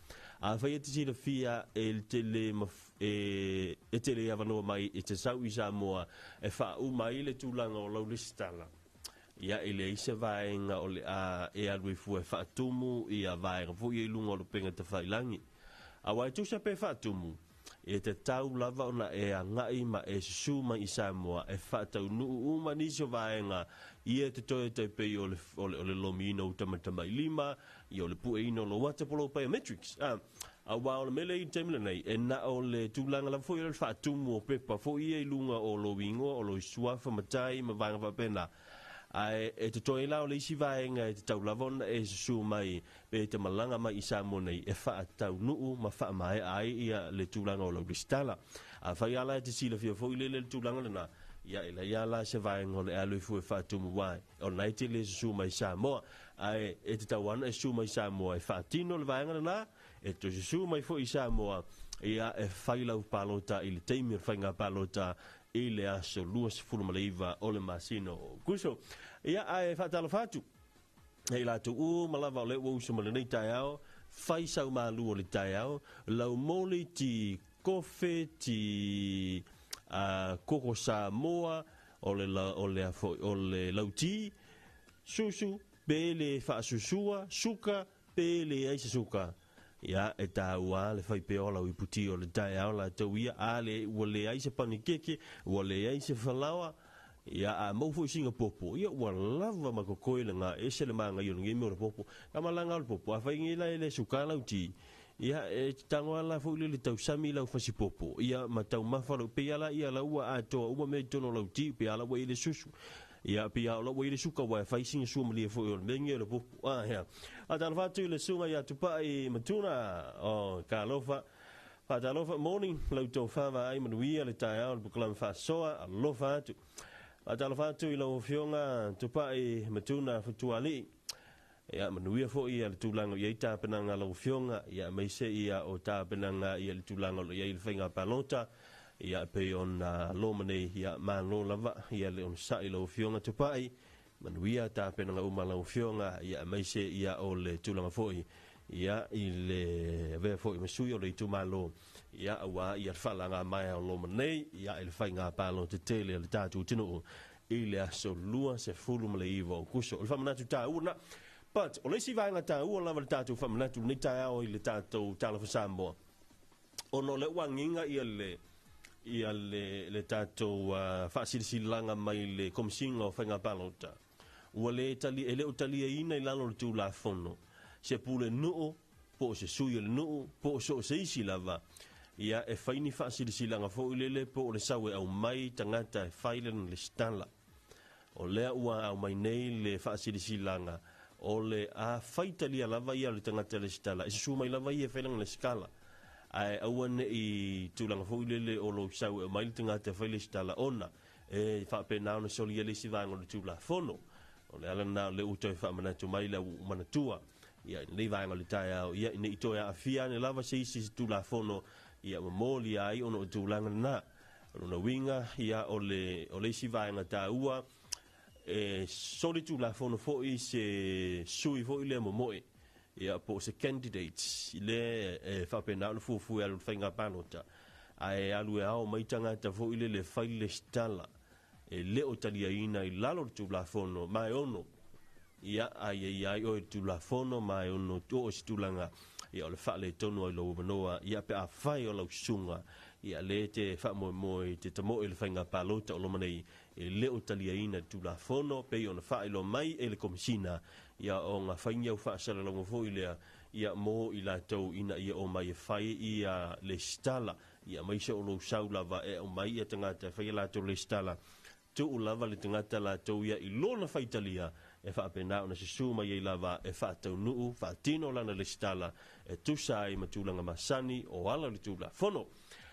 afai e te silafia e te le e te le avanoa mai e te sau i Samoa e faauma ai le tulaga o lau resitala, ia e leai se vaega o le a e alu ai fua e faatumu ia vaega foi ia i luga o le upega tafailagi. Aua e tusa pe faatumu, e tatau lava ona e agai ma e susu mai i Samoa e faataunuu uma nisi o vaega ia e totoe tai pei o le, o le, o le lomiina o tamatamailima, ia o le pueina o lou ata po o lou biometrics. Aua o le mea lea i le taimi lenei, e na o le tulaga lava foi o le faatumu o pepa foi ia i luga o lou igoa, o lou suafa matai ma vaega faapena. Ae e totoe ai la o le isi vaega e tatau lava ona e susu mai pe e te malaga mai i Samoa nei e faataunuu ma faamaea ai ia le tulaga o lau resitala. Afai lava la e te silafia foi lele le tulaga lena, ia e leai lava la se vaega o le alu ifo e faatumu ai, o lena e te le susu mai i Samoa. Ae e tatau lava ona e susu mai i Samoa e faatino le vaega lena, e toe susu mai foi i Samoa ia e fai lau palota i le taimi o le faiga palota i le aso 29 o le masina o Aokuso. Ia ae faatalofa atu e i latou uma lava o lea ua usu mai lenei taeao, fai sau malu o le taeao, lau moli ti kofe, ti koko Samoa, o le, o le, o le lauti, susu, pe le faasusua, suka, pe leai se suka. Ia, e taua lava le fai pea o lau iputi o le taeao latou ia, a le, ua leai se panikeke, ua leai se falaoa, ia, a maua foi sina popo, ia, ua lava ma totoe le ga ese le magaia o lenei mea o le popo. Ka malaga o le popo, afai nei la e le suka lau ti, ia, e te tago lava la foi lele tausami lau fasipopo, ia, ma taumafa lau, pei lava la ia lau ua atoa uma mea i totonu o lau ti, pei lava la ua i le susu. Ia, pei lava o lau ua i le suka, ua e fai sina sua malie foi o le mea lenei o le popo. A, hea. Faatalofa atu i le susuga ia Tupai Matuna o Talofa. Faatalofa morning, lau tofa vaai manuia le taeao o le polokalame faasoa, alofa atu. Faatalofa atu i lau Afioga Tupai Matuna Fotualii. Ia, manuia foi ia le tulaga o i ai tapenaga a lau Afioga, ia aemaise ia o tapenaga ia le tulaga o lo o i ai le faiga palota, ia e pei ona loma nei, ia malo lava ia le onosai i lau Afioga Tupai. Manuia tapenaga uma a lau Afioga, ia aemaise ia o le tulaga foi ia i le avea foi ma sui o le itumalo, ia aua ia le faalagamaea o loma nei, ia i le faiga palota tele a le tatou atunuu i le aso 29 o Aokuso. O le faamanatu taua lena. But o le isi vaega taua lava le tatou faamanatu lenei taeao i le tatou Talofa Samoa, ona o lea ua agiga ia le ia le, le tatou faasilasilaga mai le Komisiga o Faiga Palota, ua le tali, e le o taliaina i lalo o le Tulafono se pule nuu po o se sui o le nuu po o so o se isi lava, ia e fai ni faasilasilaga foi lele po o le sau e aumai tagata e fai lana lesitala. O lea ua aumai nei le faasilasilaga o le a fai talia lava ia o le tagata lesitala, e susu mai lava ia e fai lana lesitala. Ae aua ne i tulaga foi lele o lou sau e aumai le tagata e fai lesitala ona e faapena ona solia le isi vaega o le Tulafono. O le ala lena o lea ua toe faamanatu mai le au manatua ia i lenei vaega o le taeao, ia ne i toe aafia ane lava se isi i se Tulafono ia ma molia ai ona o tulaga lena. O lona uiga, ia, o le, o le isi vaega taua, e soli Tulafono foi se sui foi lea momoe, ia, po o se candidate lea e faapena ona fuafua e alu i le faiga palota, ae alu e ao mai tagata foi lele e fai le lesitala e le o taliaina i lalo o le Tulafono, ma e ono ia, a ia ia ai oe i le Tulafono ma e ono oo i se tulaga, ia, o le faaletonu ai lou avanoa, ia, pe afai o lau susuga, ia, lea e te faamoemoe i te tamoe i le faiga palota o loma nei, e le o taliaina le Tulafono, pei ona faailoa mai e le Komesina, ia, ona fai ni au faasalalauga foi lea, ia, mo i latou ina ia omai e fai ia lesitala. Ia maise o lou sau lava e aumai ia tagata e fai a latou resitala, tuu lava le tagata latou ia i lona faitalia e faapena ona susu mai ai lava e faataunuu faatino lana resitala e tusa ai ma tulaga masani o ala o le Tulafono.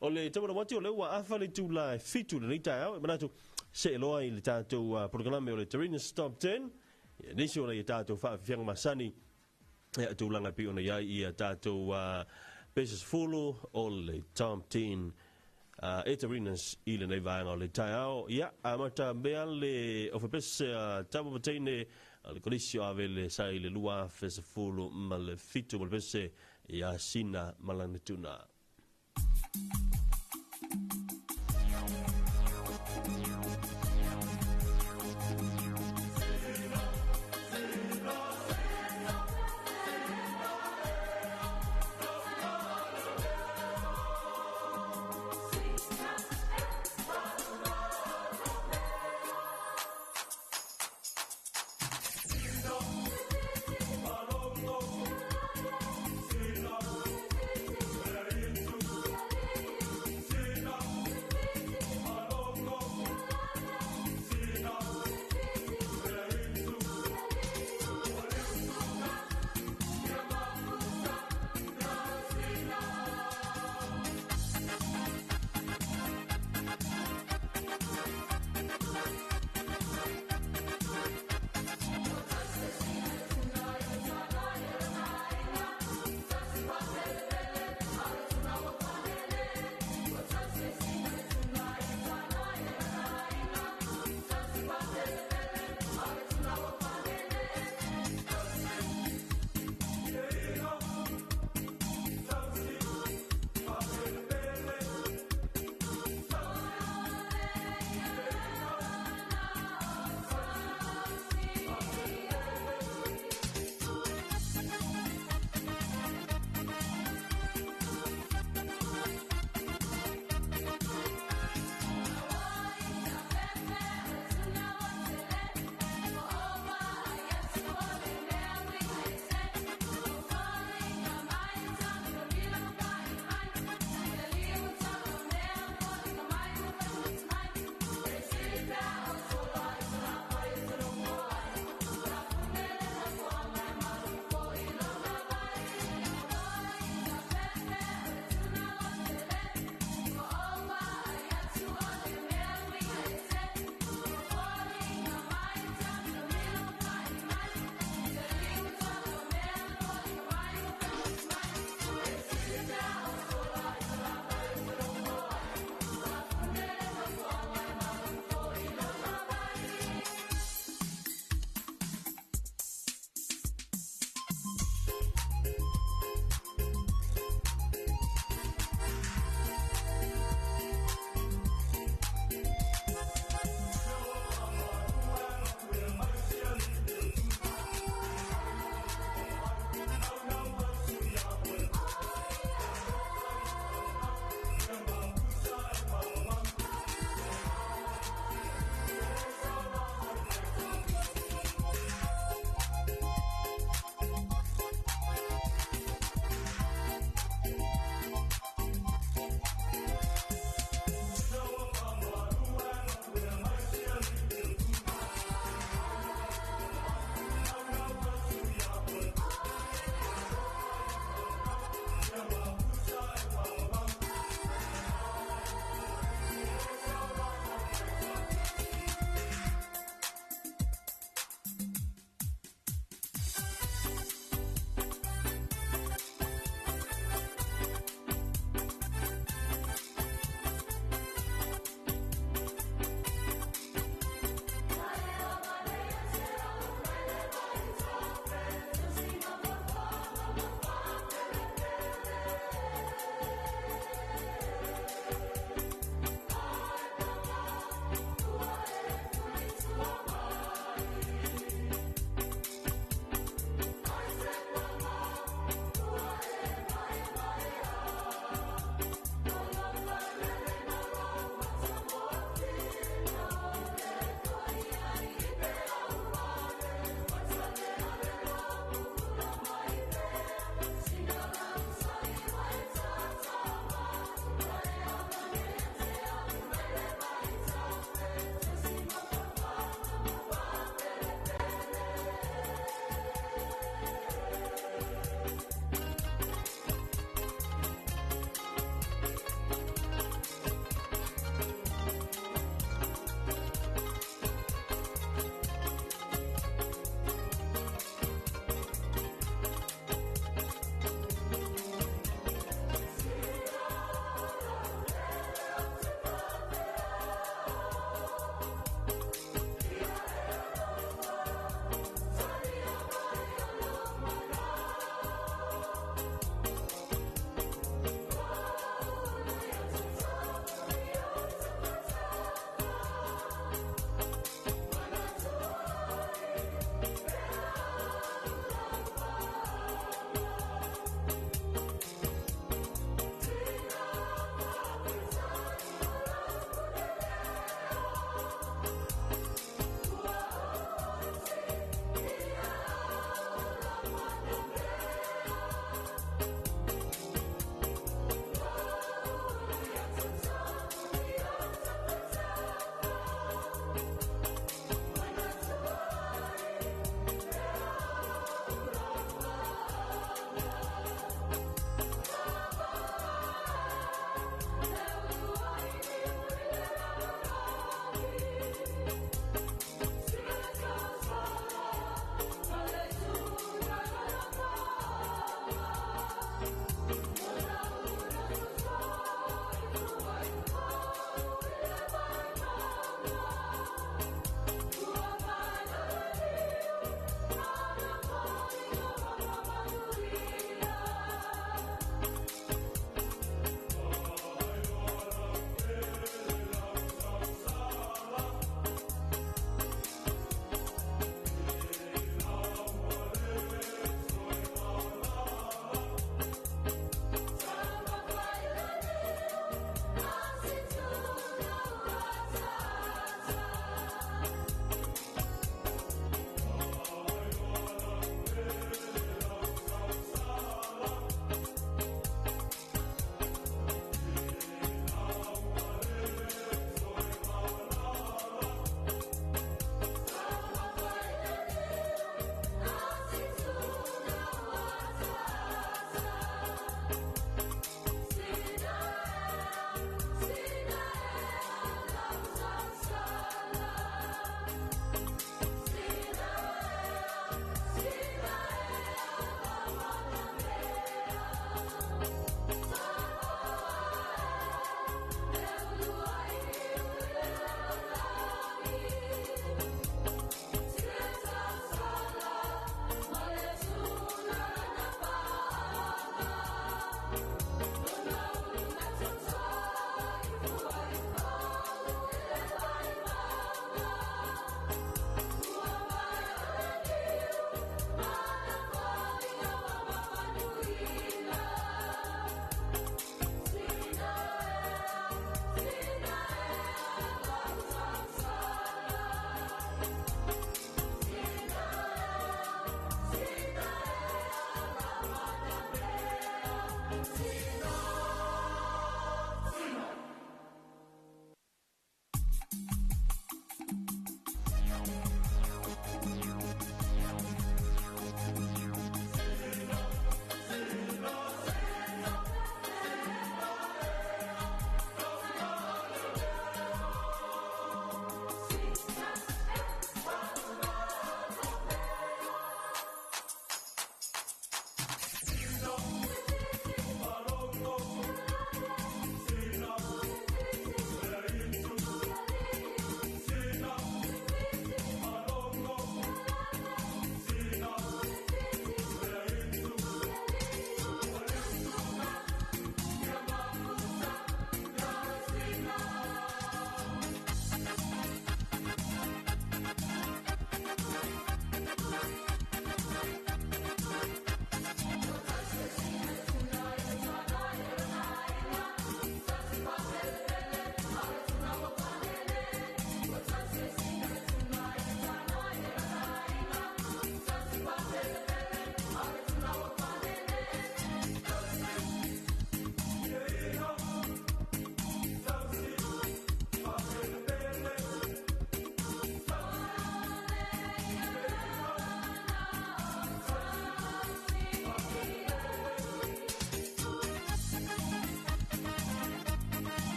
O le tauala atu o lea ua afa le itula e 7 lenei taeao, e manatu see loa i le tatou polokalame o le Terina's Top 10. Ia, nisi o nai a tatou faafiafiaga masani ia tulaga e pei ona i ai ia tatou pese 10 o le Top 10 e Terinas i lenei vaega o le taeao. Ia, amata mea le ofepese a Tama Mateine a le Kolisi o Avele sa i le 2017 ma le pese ia Sina Malanatuna.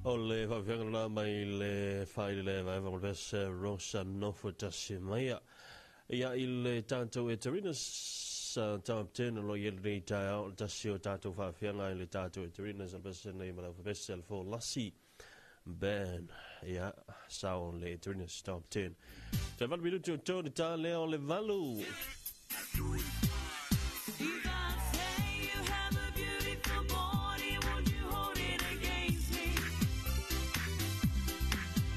O le faafiaga lena mai le failele vaeva o le pese Rosa Nofo Tasi Maia. Ia i le tatou e Tarina sa top 10 o lo i lenei taeao, le tasi o tatou faafiaga i le tatou e Tarina sa le pese nei ma le alfabese le fo lasi Ben. Ia, sao le Tarina top 10. Te valu minuti o tō ni tā lea o le valu. If I say you have a beautiful body, won't you hold it against me?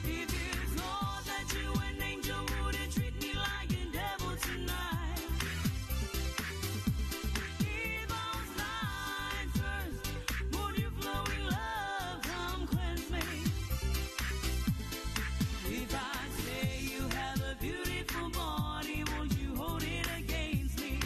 If you thought that you were an angel, would you treat me like a devil tonight? If I was lying first, would your flowing love come cleanse me? If I say you have a beautiful body, won't you hold it against me?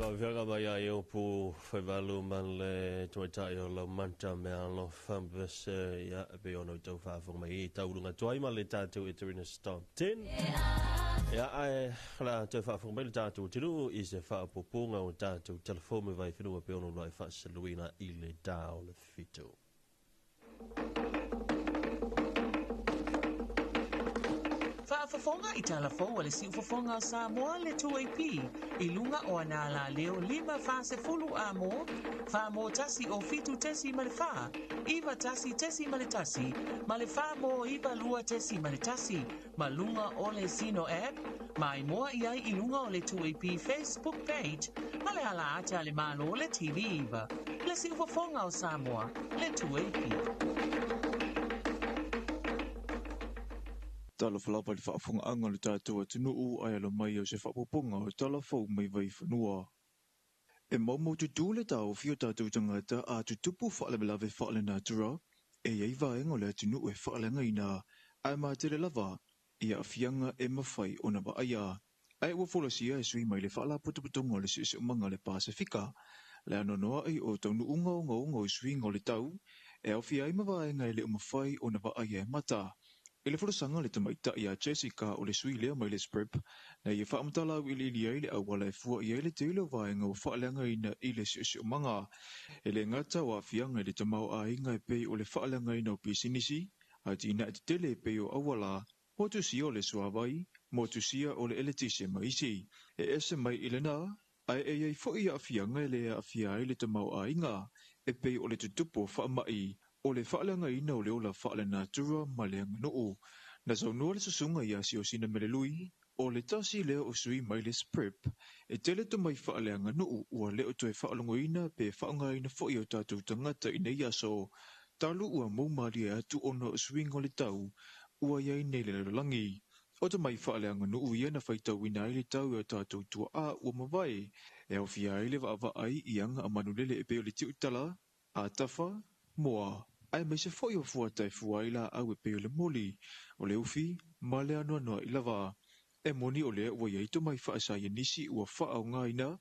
Faafiaga mai ai upu faivalu ma le tamaitai o Laumata me alofa ma vese ia e pei ona outou faafofoga mai i tauluga atu ai ma le tatou Eterina Stop 10. Ia ae o le a toe faafofoga mai le tatou atunuu i se faaopoopoga o tatou telefoni vaifanua pei ona uluai faasaluina i le ta o le 7. Faafofoga i tala fou a le Siufofoga o Samoa le 2AP i luga o ana alaleo 5 40 A mo, 4 mo 1 o 7 tesi ma le 4, 9 1 tesi ma le 1, ma le 4 mo 9 2 tesi ma le 1, ma luga o le Zeno app, maimoa i ai i luga o le 2AP Facebook page, ma le ala ata a le Malo le TV 9. Le Siufofoga o Samoa, le 2AP. Talofa lava i le faafofogaaga a lo tatou atunuu ae alo mai o se faaopoopoga o tala fou mai Vaifanua. E maumaututu le taofi o tatou tagata a tutupu faalavelave faalenatura e i ai vaega o le atunuu e faaleagaina ae matele lava i aafiaga e mafai ona vaaia. Ae ua folasia e sui mai le Faalapotopotoga o le Siosiomaga o le Pasefika le anoanoai o taunuuga ogaoga o suiga o le tau e aofia ai ma vaega e le o mafai ona vaaia e mata. I le folasaga a le tamaitai a Jessica o le sui lea mai le SPREP, na ia faamatala auiliili ai le auala e fua i ai le tele o vaega ua faaleagaina i le siosiomaga. E le gata o aafiaga i le tamaoaiga e pei o le faaleagaina o pisinisi, atinae tetele e pei o auala, motusia o le suavai, motusia o le eletise ma isi. E ese mai i lena, ae e i ai foi aafiaga e le aafia ai le tamaoaiga e pei o le tutupu o faamai, o le faaleagaina o le ola faalenatura ma le aganuu. Na saunoa le susuga ia Siosina Melelui, o le tasi lea o sui mai le SPREP, e tele tomai faaleaganuu ua le o toe faalogoina pe faaaogaina foi e o tatou tagata i nei aso, talu ua moumalie atu ona o suiga o le tau ua i ai nei le lalolagi. O tomai faaleaganuu ia na faitauina ai le tau e o tatou tuaa ua mavae, e aofia ai le vaavaai i aga a manulele e pei o le tiutala, atafa, moa, aemaise foi o fuata e fua ai laau e pei o le moli, o le ufi, ma le anoanoai lava. E moni o lea ua i ai tomai faasaienisi ua faaaogaina,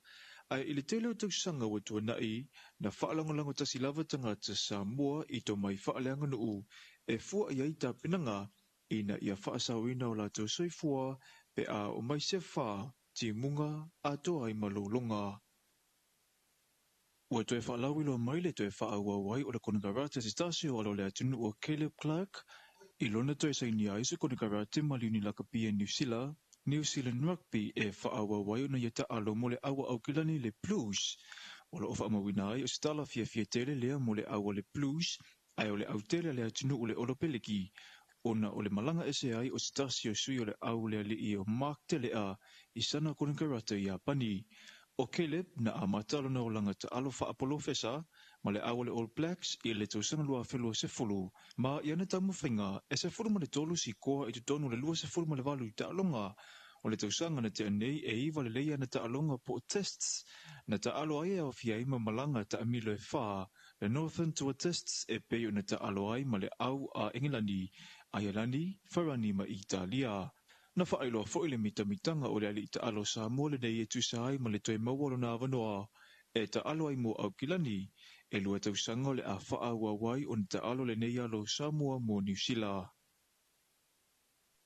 ae i le tele o tausaga ua tuanai, na faalagolago tasi lava tagata Samoa i tomai faaleaganuu e fua i ai tapenaga ina ia faasaoina o latou soifua pe a oo mai se afa, timuga, atoa ai ma lologa. Ua toe faalauiloa mai le toe faaauau ai o le konekarate se tasi o alo o le atunuu o Caleb Clarke i lona toe sainia ai se konekarate ma Liuni Lakapi a Niu Sila, New Zealand Rugby, e faaauau ai ona ia taalo mo le au a Aukilani le Blues. O lo o faamauina ai o se tala fiafia tele lea mo le au a le Blues, ae o le autele a le atunuu le Olopeleki, ona o le malaga ese ai o se tasi o sui o le au le alii o Mark Telea i sana konekarate i Iapani. O Caleb na amata lona olaga taalo faapolofesa ma le au a le All Blacks i le tausaga 2020, ma i ana taumafaiga e 13 sikoa i totonu o le 28 taaloga o le tausaga na tea nei, e 9 lelei ana taaloga po o tests na taalo ai e aofia ai ma malaga taamilo e 4, le Northern Tour Tests e pei ona taalo ai ma le au a Engelani, Aialani, Farani ma Italia. Na faailoa foi le mitamitaga o le alii taalo Samoa lenei e tusa ai ma le toe maua o lona avanoa e taalo ai mo Aukilani, e 2 tausaga o le a faaauau ai ona taalo lenei alo Samoa mo Niu Sila.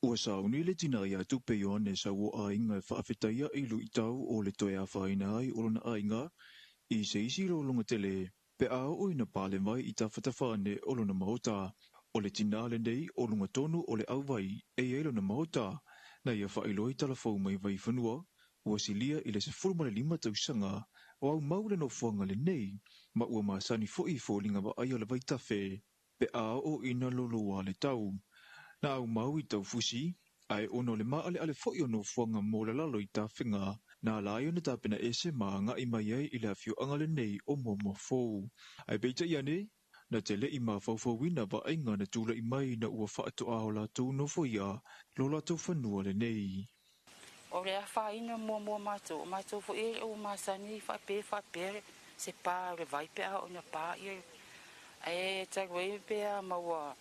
Ua sauni le tina ia Tupe Ioane Sauoaiga e faafetaia i luitau o le toe afaina ai o lona aiga i se isi lologa tele pe a oo ina pale mai i tafatafa ane o lona maota. O le tina lenei o luga tonu o le auvai e i ai lona maota, na ia faailoa i tala fou mai Vaifanua, ua silia i le 15 tausaga o aumau le nofoaga lenei, ma ua masani foi i foliga vaaia o le vaitafe pe a oo ina loloa le tau. Na aumau i Taufusi, ae ona o le maaleale foi o nofoaga mo lalalo i tafega, na ala ai ona tapena ese ma agai mai ai i le afioaga lenei o Muamuafou. Ae peitai ane, na te le i mafaufauina vaaiga na tulai mai ina ua faatoa o latou nofoia lo latou fanua lenei. O le afaina muamua matou, o matou foi e le o masani faapea faapea se pa o le vai pe a oo ina pa ia ae talu ai pe a maua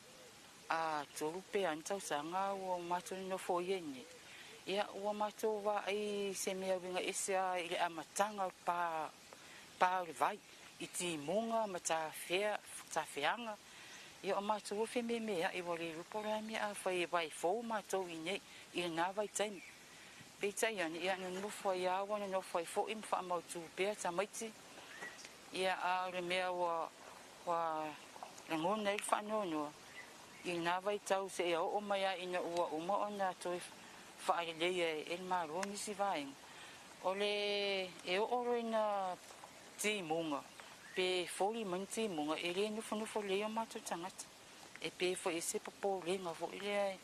a 3 pe a ni tausaga ua matou nofoia i inei. Ia ua matou vaai i se mea uiga ese lava i le amataga o le pa pa o le vai i timuga ma tafea tafeaga. Ia o matou ua fememeai ua le iloa po o le a le mea a fai aua e fou matou i inei i lena vaitaimi. Peitai ane, ia na nonofo ai lava ua nonofo ai foi ma faamautu pea tamaiti. Ia a o le mea ua ua lagona ai le faanoanoa i lena vaitau seia oo mai lava ina ua uma ona toe faaleleia e le Malo nisi vaega, o le e oo loa ina timuga pe foli mai ni timuga, e le nofonofo lelei o matou tagata. E pei foi e se popolega foi lea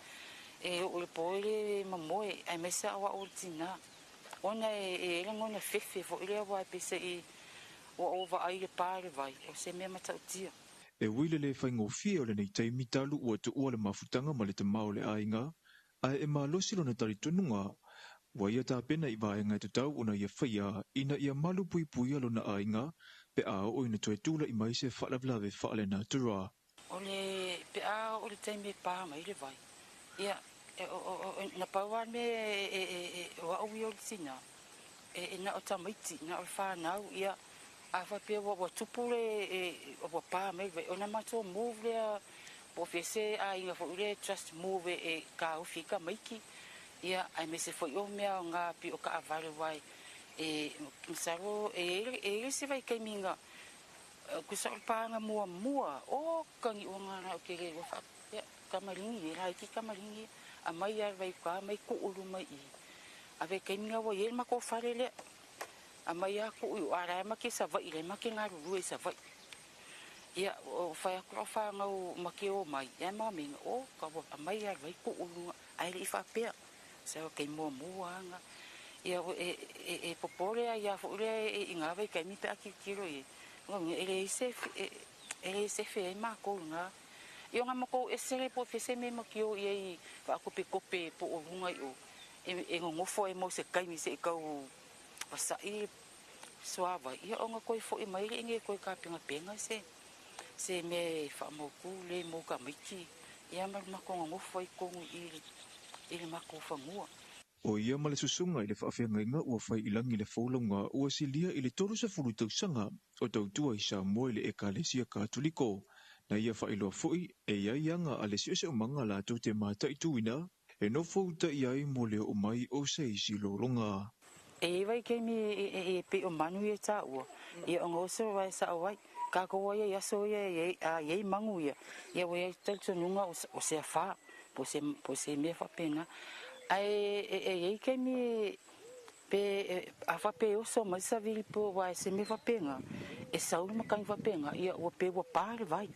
e oo i le po e le mamoe aemaise lava o au o le tina, ona e i ai lagona fefe foi lea aua e peiseai ua ou vaai i le pa o le vai, o se mea matautia. E ui le le faigofie o lenei taimi talu ua tuua le mafutaga ma le tama o le aiga, ae e malosi lona talitonuga, ua ia tapena i vaega e tatau ona ia faia ina ia malupuipuia lona aiga pe a oo ina toe tula'i mai se faalavelave faalenatura. O le pe a oo i le taimi e pa mai le vai, ia, na pau lava le mea e o au ia o le tina, e na o tamaiti, na o le fanau, ia, a faapea ua tupu le, ua pa mai le vai, ona matou move lea, po o fea se aiga foi lea e just move e taofi ai tamaiti, ia, aemaise foi o mea aoga pei o taavale aua e masalo e i ai le isi vaitaimi na tusa o le paga muamua, oka niuaga la ou te le iloa faapea, tamaligi e laiti tamaligi ia, aumai lava e le vai i uta aumai tuu i luma i i. A vaitaimi na ua i ai le matou fale lea, aumai lava tuu i o, a o la e ma te i Savaii, o la e ma te galulue i Savaii. Ia, fai atu lau fanau ma te omai, ae ma mea, oka ua aumai lava e le vai tuu i luga, ae le i faapea, se o taimi muamua lava na. Ia e popole ai lava foi lea i na vaitaimi pe a tilotilo i ai, lona uiga e leai se e le sefe ai matou i lena. Ia ona matou ese lea po o fea se mea matou te o i ai faatopetope po o luga i o e nonofo ai mo se taimi se i tau vasa'i le suavai, ia ona toe foi mai lea i inei e toe tapenapena se mea e faamautu lelei mo tamaiti, ia ma le matou nonofo ai i totonu i i le matou fanua. O ia ma le susuga i le faafeagaiga ua fai i lagi le folauga ua silia i le 30 tausaga o tautua i Samoa i le Ekalesia Katoliko. Na ia faailoa foi e i ai aga a le siosiomaga latou te mataituina e nofouta i ai mo le oo mai o se isi lologa. E i ai vaitaimi e pei o manu ia e taua, ia ona oso loa e sao ai. Tatou lava ia i aso ia e a i ai manu ia, ia ua i ai le talitonuga o se afa, po o se mea faapena. Ae e i ai taimi pe a faapea e oso mai le savili po aua se mea faapena, e sau le makani faapena, ia ua pei ua pa le vai.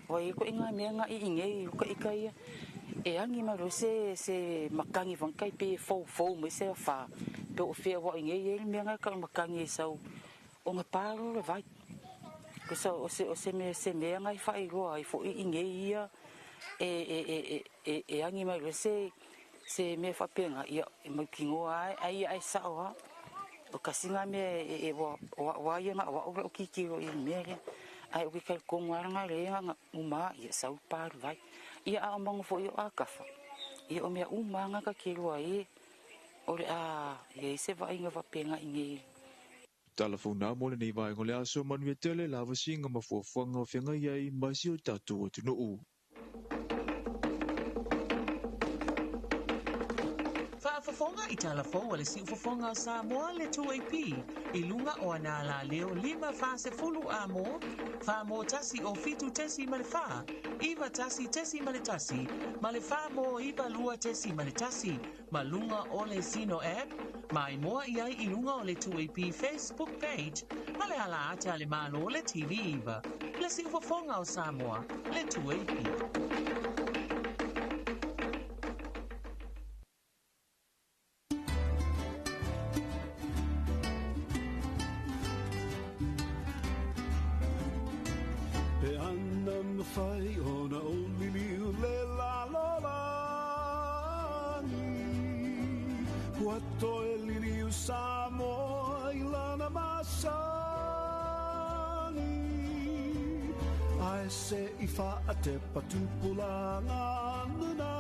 Ua i ai ituaiga mea na i inei i uka ita ia, e agi mai loa se makani faagata pei e foufou mai se afa, pe o fea aua o inei e i ai le mea lena e tau o le makani e sau ona pa loa le vai. Tusa o se mea se mea lena e faailoa ai foi i inei ia e agi mai loa se mea faapena, ia e mautinoa lava ai ae sao lava. O tasi lena mea e o au lava ia na o au lau tilotilo i le mea lea. Ae ou te talitonu lava leaga o lea na ona uma lava ia sau pa le vai. Ia a o manu foi ia o atafa, ia o mea uma lava na ta te iloa ai o le a i ai se vaaiga faapena i inei. Tala fou na mo lenei vaega o le aso, manuia tele lavasiga ma fuafuaga o feagai ai ma si o tatou atunuu. Faafofoga i tala fou a le Siufofoga o Samoa le 2AP i luga o ana alaleo 5 40 A mo, 4 mo 1 o 7.4, 9 1.1 ma le 4 mo 9 2.1 ma luga o le Zeno app, maimoa i ai i luga o le 2AP Facebook page ma le ala ata a le Malo le TV 9. Le Siufofoga o Samoa, le 2AP. Pe ana mawhai ona o liliu le lalolagi Ua toe liliu Samoa i lana masani Ae se i whaatepa tupulanga nanafi.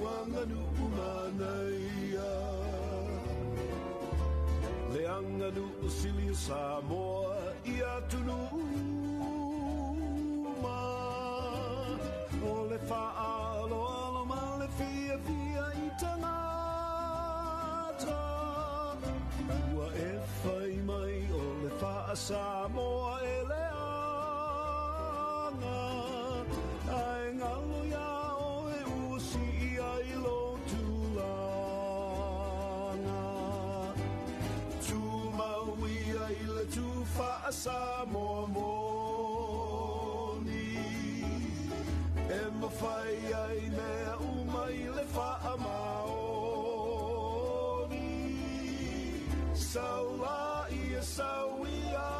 au manaia. Le aganu o sili o Samoa i atunuu uma. O le faaaloalo ma le fiafia i tagata. Ua e fai mai o le faa-Samoa e leaga. Ae galo iā oe ua sii ai lou tulaga. Tumau ia i le tufaa-Samoa moni. E mafai ai mea uma i le faamaoni. Sau la ia sau ia,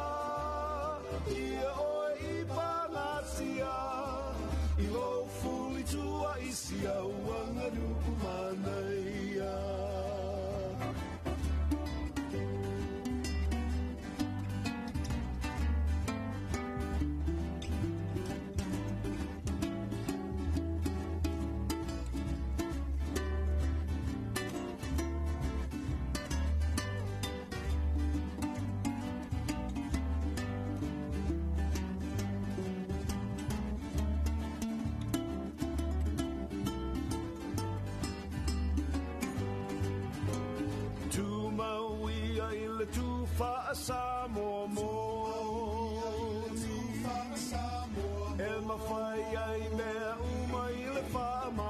ia oe i pagatia. I lou fulitua i si au aganuu manaia. Tumau ia i le tufaa-Samoa moni. E mafai ai mea uma i le faamaoni.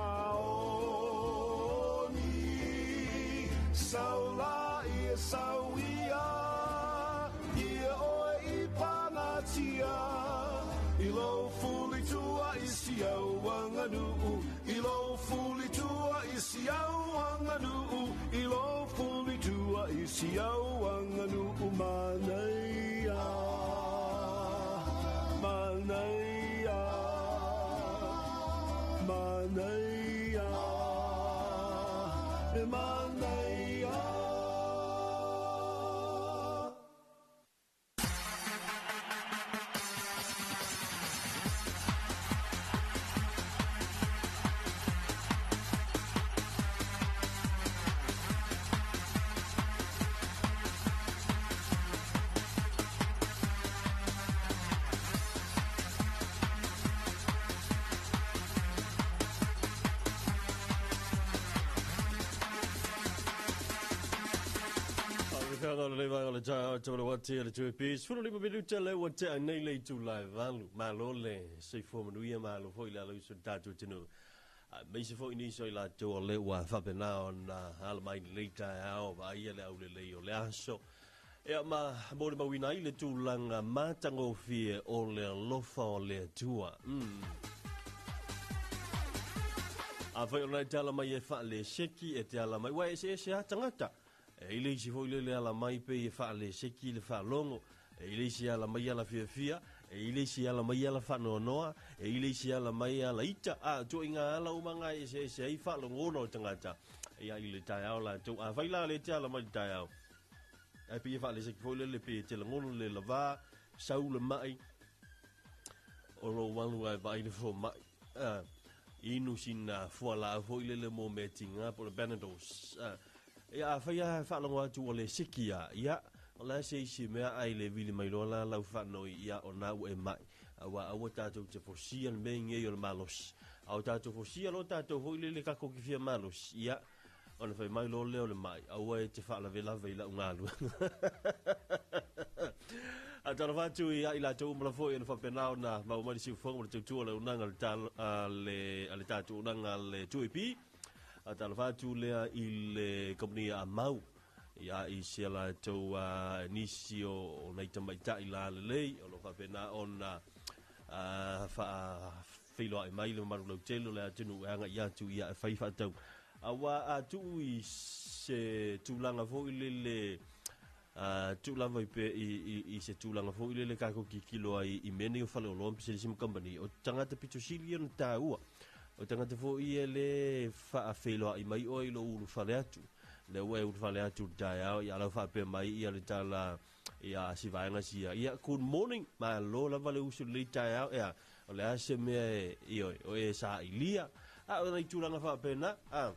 Sau la ia sau ia, ia oe i pagatia. I lou fulitua i si au aganuu, i lou fulitua i si au aganuu, i lou fulitua i si au aganuu manaia. Manaia. Manaia. Manaia. Fanga le vai o le taeao te wale wati le tui pis. Fulu lima minuta le ua tea nei le itu lai valu. Malo le soifua manuia, malo foi le alo uso tātou tino. Meise foi ni so i la tō le ua whapena o na ala mai le taeao va ia le au le lei o le aso. Ea ma mōre mauina i le tūlanga mātangofie o le alofa o le Atua. A whai o nai te ala mai e whaale seki e te ala mai. Wai e se e se a tangata. E ile isi foi le ala mai pe e whaale seki le whaalongo. E ile isi ala mai ala fiafia. E ile isi ala mai ala whanoanoa. E ile isi ala mai ala ita. A tō inga ala umanga e se e se ai whaalongono o tangata. E a ile tai ao la tō. A whai la le te ala mai tai ao. E pe e whaale seki foi le pe te langono le lava. Sau le mai. O ro walu ai vai le fo mai. Inu sina fua la foi le mo me tinga po le Banados. E a whai a whaalongo atu o le siki a ia. O la se isi mea ai le vili mai loa la lau whanoi ia o nā ua e mai. Aua aua tātou te fosia le mea ngei o le malosi. Au tātou fosia lo tātou hoi le kako ki fia malosi. Ia, ona whai mai lo leo le mai. Aua e te whaalave lava i lau ngālua. A tala whātu i a i la tau umala foi ona whapenao na mau mari siu whango le tautua le unanga le le tātou unanga le 2AP. A tala whātu lea i le kompani a mau. Ia i se la tau nisi o nei tamaitai la lelei. O lo whapena ona wha whiloa e mai le mamaru lau tele le atunu e anga i atu ia e whai whaatau. Awa a tuu i se tūlanga foi le tūlanga i pe i se tūlanga foi le kako ki kilo ai i mene o whale o loa mpese company. O tangata pito sili ona tāua. O tangata foi e le whaawheloa i mai oi lo ulu whale atu. Le ua e ulu whale atu tai ao i alau whaapea mai i ale tala ia si vaenga sia. Ia, good morning, ma lo lava le usu le tai ao. Ia, o le ase mea e i oi, o e sa ilia. A o nai tulaga faapena, a.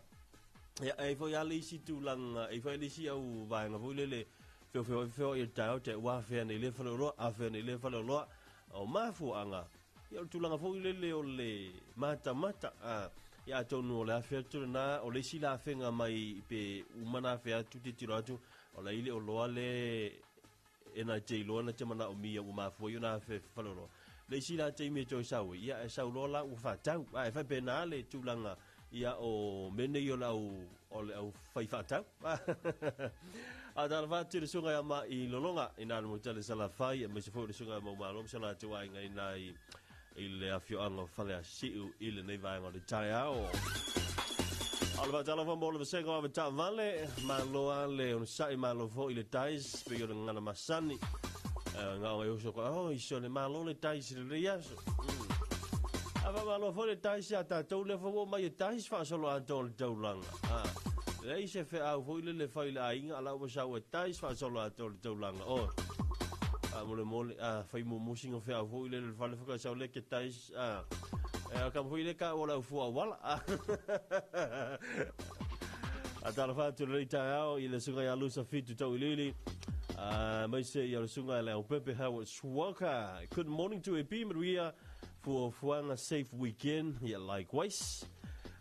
Ia, e foi a le isi tulaga, e foi le isi au vaega foi lele, feofeoai feofeoai i le taeao te ua afea nei le faleoloa, afea nei le faleoloa. O mafuaaga, ia o le tulaga foi lele o le matamata, a. Ia atonu o le afe atu lena, o le isi la afega mai pe uma na afe atu tilotilo atu, o la i le oloa le e na te iloa na te manaomia ua mafua ai ona afe faleoloa. Le isi la taimi e toe sau ai, ia e sau loa la ua faatau. A e faapena le tulaga ia o mea nei o le au, o le au fai faatau. A talofa atu i le susuga ia Mai Lologa i nā le Motele Salafai, aemaise foi o le susuga ia Maumalo ma so latou aiga i nā i i le afioaga o Faleasiu i lenei vaega o le taeao. O le faatalofa mo le vasega o avetaavale, malo lava le onosai, malo foi le tais, pei o le gagana masani. Ngao ai oso ko, oh, iso le malo le tais i lenei aso. A faamalo foi le tais ia tatou lea foi ua omai e tais faasolo atoa o le taulaga. Ah, leai se feau foi lele fai le aiga, a la ua sau e tais faasolo atoa o le taulaga. Oh. A mole mole, a fai mumu singa feau foi lele le fale whaka sau le ke tais, a. E a ka foi le ka o lau fua wala. A talofa atu le taeao i le susuga ia Lusa Fitu Tauiliili. Aemaise ia le susuga i le Aupepe Howard Swalker. Good morning to AP Manuia Fuafuaga safe weekend. Yeah, likewise.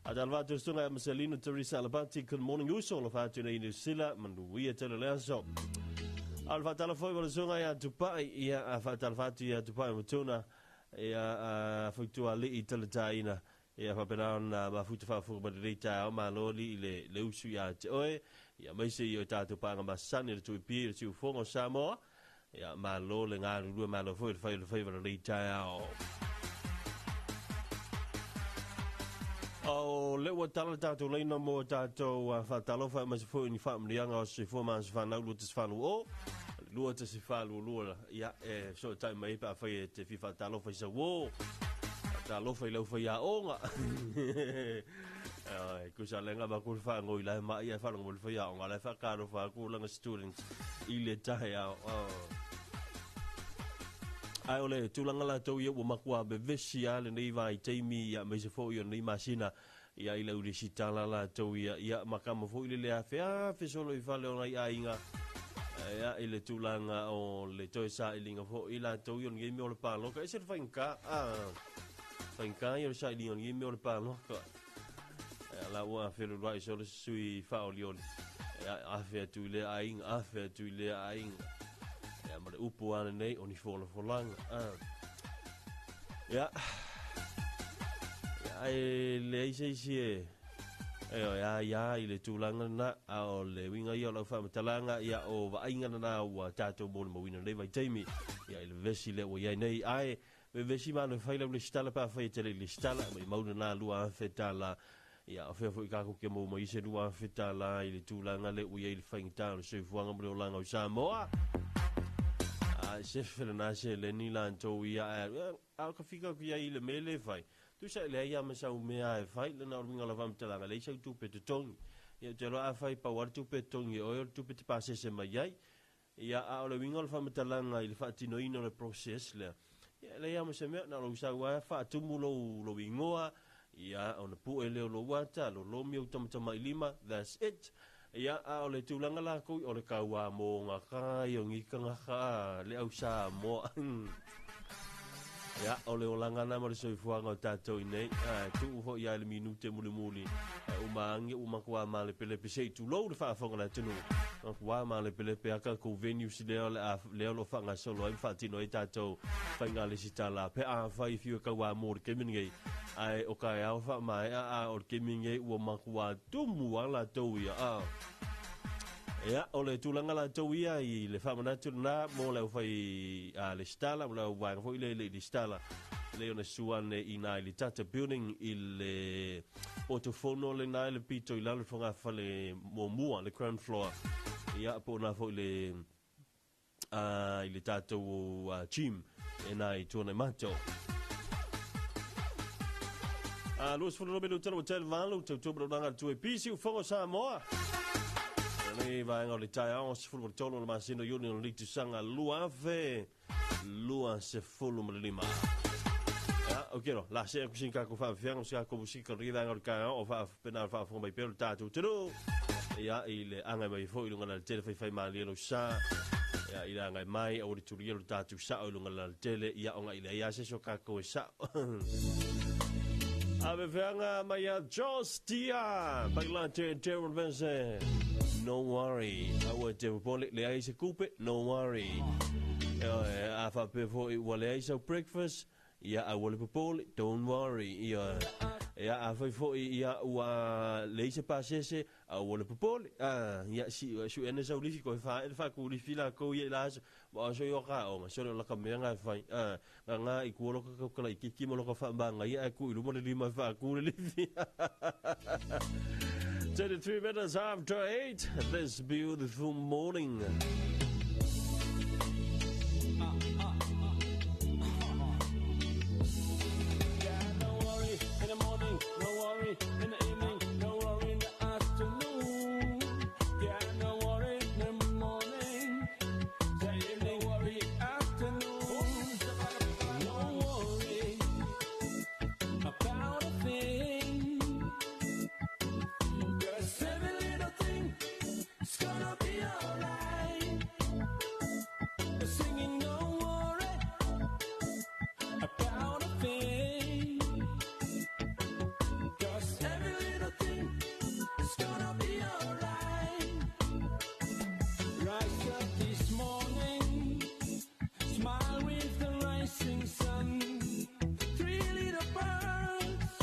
A talofa atu le susuga ia Marcelino Teresa Alabati. Good morning uso. Alofa atu nei New Sila. Manuia tele le aso. A le faatalofa foi ma le susuga ia Tupai. Ia, a faatalofa atu ia Tupai Matuna. Ia, a Fuitualii Talataina. Ia faapena ona mafuta faafofoga mai lenei taeao, malo alii i le, le usu ia te oe, ia aemaise i o tatou paaga masani le Tuipi, le Siufogo o Samoa, ia malo le galulue, malo foi le fai o le faiva lenei taeao. O lea ua tala le tatou laina mo tatou faatalofa aemaise foi ni faamanuiaga o soifua ma aso fanau 2040, 2042, ia e fesootai mai ai pe afai e te fia faatalofa i sau uo. Faatalofa i lau faiaoga. Ai, kusa lenga ma ku whaangoi lai ma ia whalongo mo le faiaoga lai whakalofa aku langa students i le taeao. Oh. Ai o le tulaga latou ia ua matua vevesi lava lenei vaitaimi ia aemaise foi o lenei masina ia i lau resitala latou ia ia ma kama foi le le afe afe solo i fale o nai aiga ia i le tulaga o le toe sailiga foi latou ia o lenei mea o le paloka. Ese le faigata, ah, faigata ia o le sailiga o lenei mea o le paloka. Ia la ua feluluai solo se sui faaolioli. Ia afe atu i lea aiga, afe atu i lea aiga. Ia ma le upu lava lenei o ni folafolaga. Ah. Ia. Ia e leai se isi e e o ia ia i le tulaga lena, a o le uiga ia o lau faamatalaga, ia o vaaiga lena ua tatou molimauina lenei vaitaimi, ia i le vevesi lea ua i ai nei. Ae vevesi malo e fai lau lesitala pe afai e te le i lesitala, maimau lena $2,000. Ia, o fea foi tatou te maua mai ai se $2,000 i le tulaga lea ua i ai le faigata o le soifuaga ma le olaga o Samoa? A sefe lena seleni latou ia, ae a ka fika atu i ai i le mea lea e fai, tusa e leai lava ma sau mea e fai, lena o le uiga o lau faamatalaga, leai sau tupe totogi. Ia, ou te iloa afai pau lava le tupe e totogi e oe, o le tupe e te pasese mai ai. Ia, a o le uiga o le faamatalaga i le faatinoina o le process lea, ia, e leai lava ma se mea, na o lou sau lava faatumu lou, lou igoa, ia, ona pue lea o lou ata, lolomi ou tamatamailima, that's it. Ia, a o le tulaga lakou, o le kauā mō ngā kai o ngī kangaka le au Samoa. Ia, o le olaga na ma le soifuaga o tatou i nei, a e tuu foi ia i le minute mulimuli, e uma agi ua matua malepelepe se i tulou le faafofoga a le atunuu. Matua malepelepe a tatou venues lea o le a, lea o lo o faagasolo ai ma faatino ai tatou faiga lesitala pe afai e fiu e kauā mo le taimi lenei. Ae o taeao faamaea a o le taimi lenei ua matua tumu a latou ia, a. Ia, o le tulaga latou ia i le faamanatu lena mo le aufai a lesitala, mo le au vaega foi lea e le i lesitala, lea ona susu ane i ina i le Tata Building i le potofono lena i le pito i lalo i le fogafale muamua, le ground floor. Ia, po o na foi le i le tatou gym e nā i Tuanaimato. A 22 minuta ua tele valu, tautua ma le tue pisi ufogo Samoa. Nei vaega o le taeao 13 o le masina o Iuni o le tausaga 2025. okay lo la se ku sin ka ku fa fianga se ka ku si ka ri vanga ka o fa pena fa fo mai pelo tatu tulu ia i le anga mai fo i lunga la tele fai fai mali lo sa ia i le anga mai o le tuli lo tatu sa o lunga la tele ia onga i le ia se so ka ko sa Ave fianga mai a Jos Dia Baglante Gerald Benson. No worry. Aua te pole le ai se kupe. No worry. A fa pe fo i wale ai sau breakfast. Ia a wale popole. Don't worry. Ia ia a fa fo ia ua le se pasese a wale popole. Ia si su ene sau lifi ko fa e fa ku lifi la ko ia la ma so yo ka o ma so la ka me nga fa nga nga i ku lo ka ka la ki ki mo lo ka fa ba nga ia ku ilu mo le lima fa ku le lifi. 33 minutes after 8 this beautiful morning. Yeah, no worry in the morning, no worry in the evening, no worry in the afternoon. Yeah, no worry in the morning, the evening, the afternoon. No worry about a thing. 'Cause every little thing is gonna be alright. Singing no worry about a thing. 'Cause every little thing is gonna be alright. Rise up this morning, smile with the rising sun. Three little birds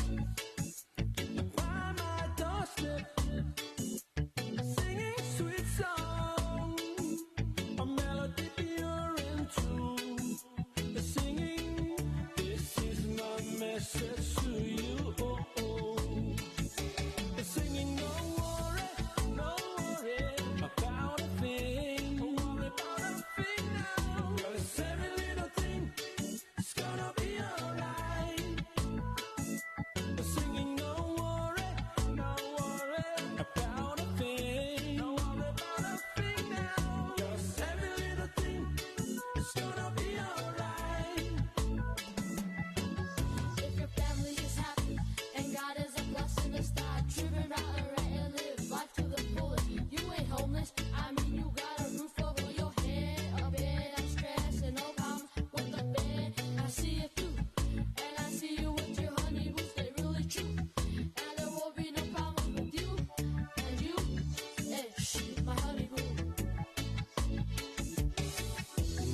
by my doorstep, singing sweet song, a melody pure and true. Singing, this is my message to you. Singing, no worry about a thing. Don't worry about a thing now. 'Cause every little thing is gonna be alright. Singing, no worry about a thing. Don't worry about a thing now. 'Cause every little thing is gonna be alright. If your family is happy and God is a blessing, to stop tripping right right and live life to the fullest. You ain't homeless. I mean, you got a roof over your head, a bed. I'm stressed and no problems with the bed. I see it through, and I see you with your honey boots. They really true, and there won't be no problems with you and you. Hey, shh, my honey boo.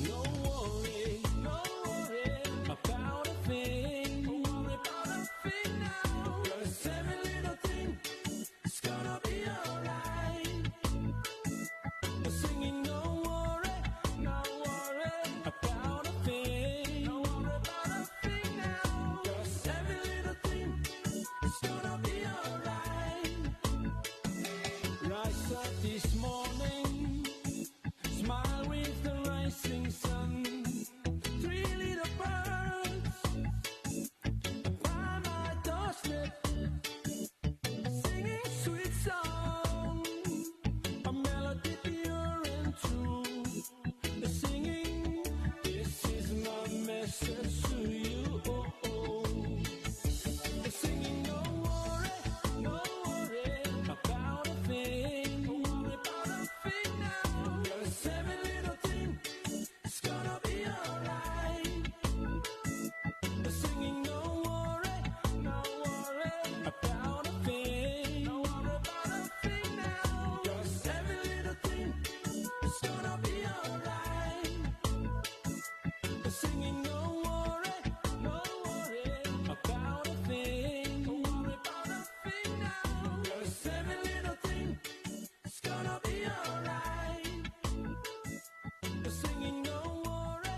No worry, no worry about a thing. Don't worry about a thing now. 'Cause every little thing is gonna be alright. Singing, no worry about a thing. Don't worry about a thing now. 'Cause every little thing is gonna be alright. Rise up this morning, smile with the rising sun. Three little birds by my doorstep, singing sweet song, a melody pure and true. Singing, this is my message to you. Singing, no worry about a thing. Don't worry about a thing now. 'Cause every little thing is gonna be alright. Singing, no worry about a thing. Don't worry about a thing now. 'Cause every little thing is gonna be alright. Singing, no worry about a thing. Don't worry about a thing now. 'Cause every little thing is gonna be alright. Singing, no worry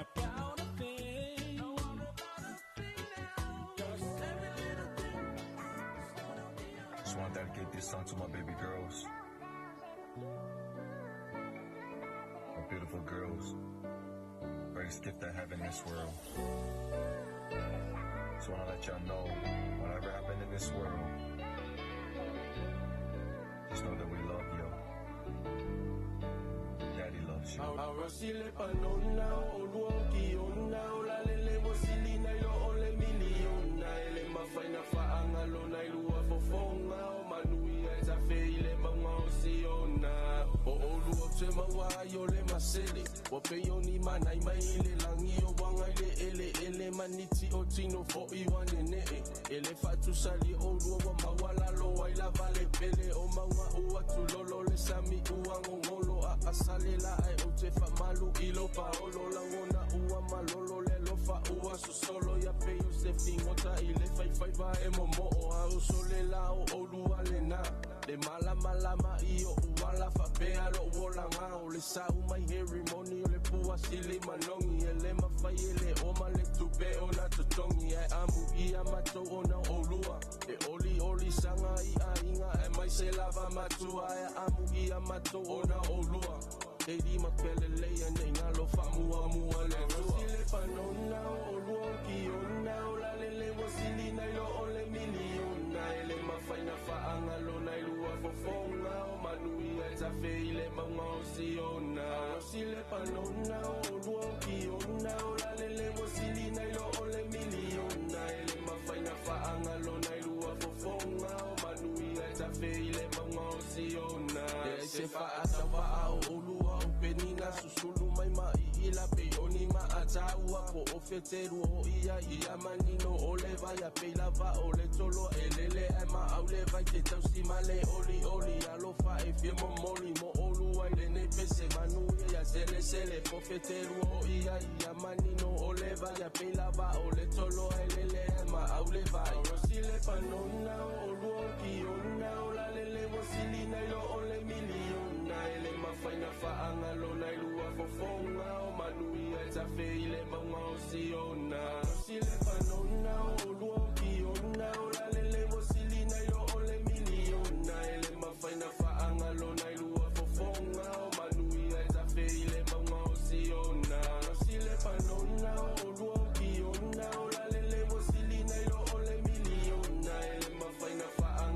about a thing. Don't worry about a thing now. 'Cause every little thing is gonna be alright. Just want to dedicate this song to my baby girls. My beautiful girls. Greatest gift I have in this world. Just want to let y'all know, whatever happened in this world, just know that we love you. Daddy loves you. Arasile panona, oluoki ona, olalele mo sili nai lo o le miliona e le mafai na faagalo nai lua fofoga o manuia e tafe i le mauga o Siona. O olu o te maua ai o le masele ua pei o ni manai mai i le lagi o waga i le eleele maniti o tino fo'i ua nene'e e le faatusali olua ua maua lalo ai lava le pele o mauga ua tulolo le sami ua gogolo aasale la ae ou te faamalu i lo paolo lagona ua malolo le alofa ua sosolo ia pei o se figota i le faifaiva e momo'o a uso le la o olua lena le malamalama i o uala faapea lo'u olaga o le sa'u mai herimoni o le pua sili manogi e le mafai e le oma le tupe ona totogi ae amuia matou ona olua e olioli saga i aiga ae mai se lava matua ae amuia matou ona olua Lady mapelelei nei ngalo faamuamua le Atua. Sile panona o olua o kiona o lalele ua sili nai lo o le miliona e le mafai na faagalo nai lua fofoga o manuia e tafe i le mauga o Siona. Sile panona o olua o kiona o lalele ua sili nai lo o le miliona e le mafai na faagalo nai lua fofoga o manuia e tafe i le mauga o Siona. E se faatauva'a o olua o penina susulu mai ma'i i la pei o ni maataua po o feteru o ia ia manino o le vai a pei lava o le tolo e lele ae maau le vai te tausi ma le olioli alofa e fia momoli mo olua i lenei pese manuia ia selesele po feteru o ia ia manino o le vai a pei lava o le tolo e lele ae maau le vai. Sile panona o olua o kiona o lalele ua sili nai lo o le miliona e le mafai na faagalo nai lua fofoga o manuia e tafe i le mauga o Siona. Sile panona o olua o kiona o lalele ua sili nai lo o le miliona e le mafai na faagalo nai lua fofoga o manuia e tafe i le mauga o Siona. Sile panona o olua o kiona o lalele ua sili nai lo o le miliona e le mafai na faagalo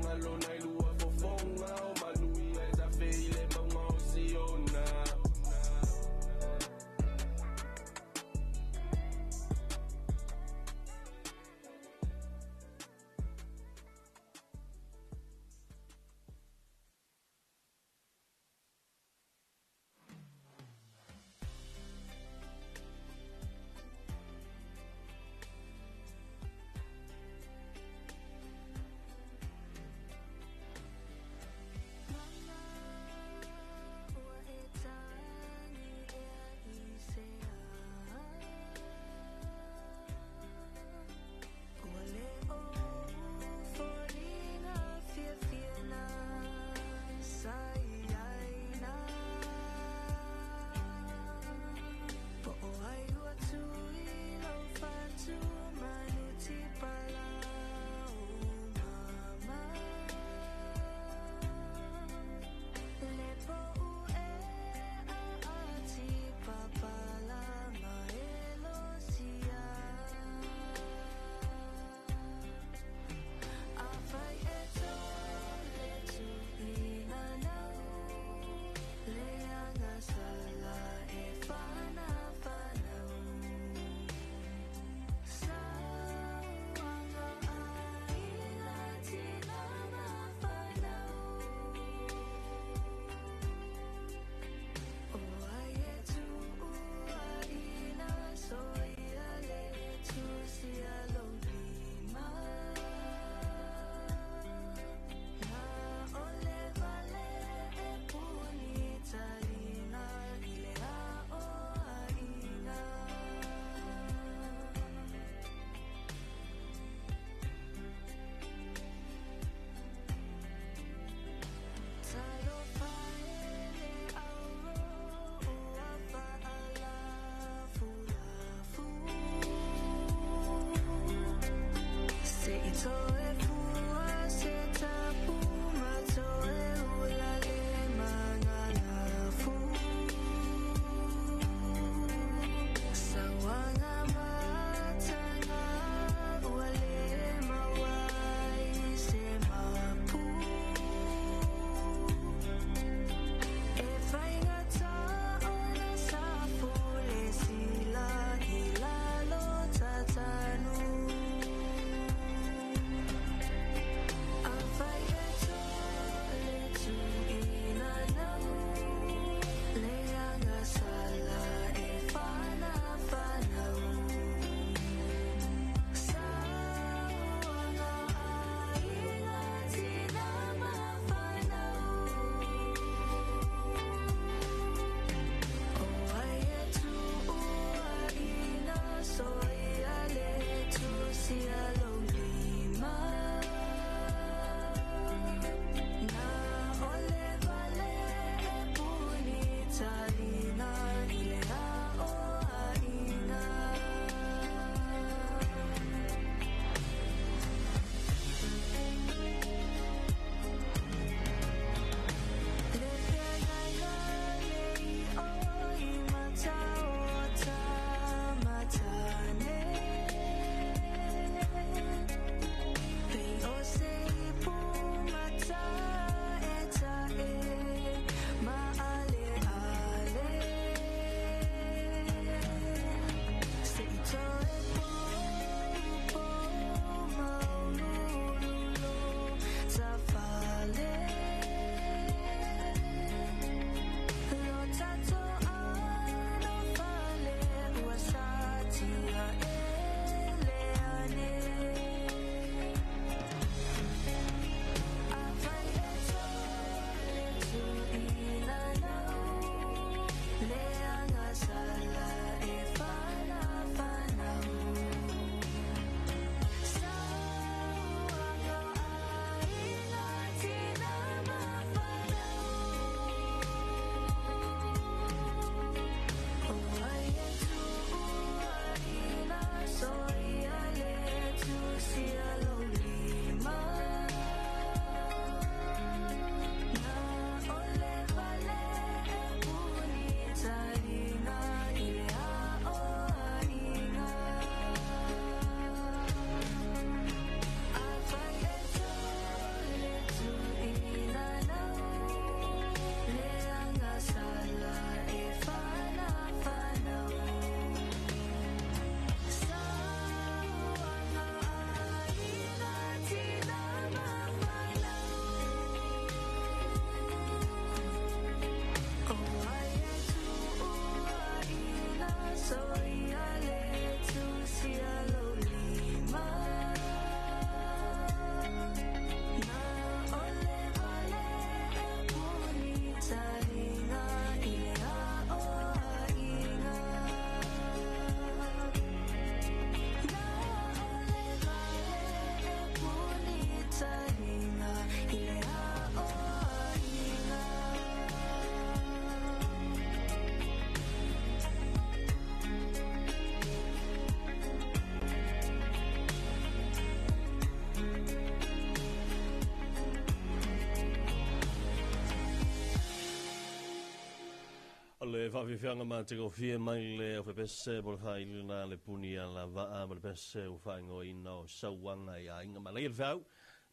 faafiafiaga matagofie mai le aufepese po le faailiga a le puni a lavaa ma le pese ua faaigoaina o Sauaga i Aiga. Manaia le feau,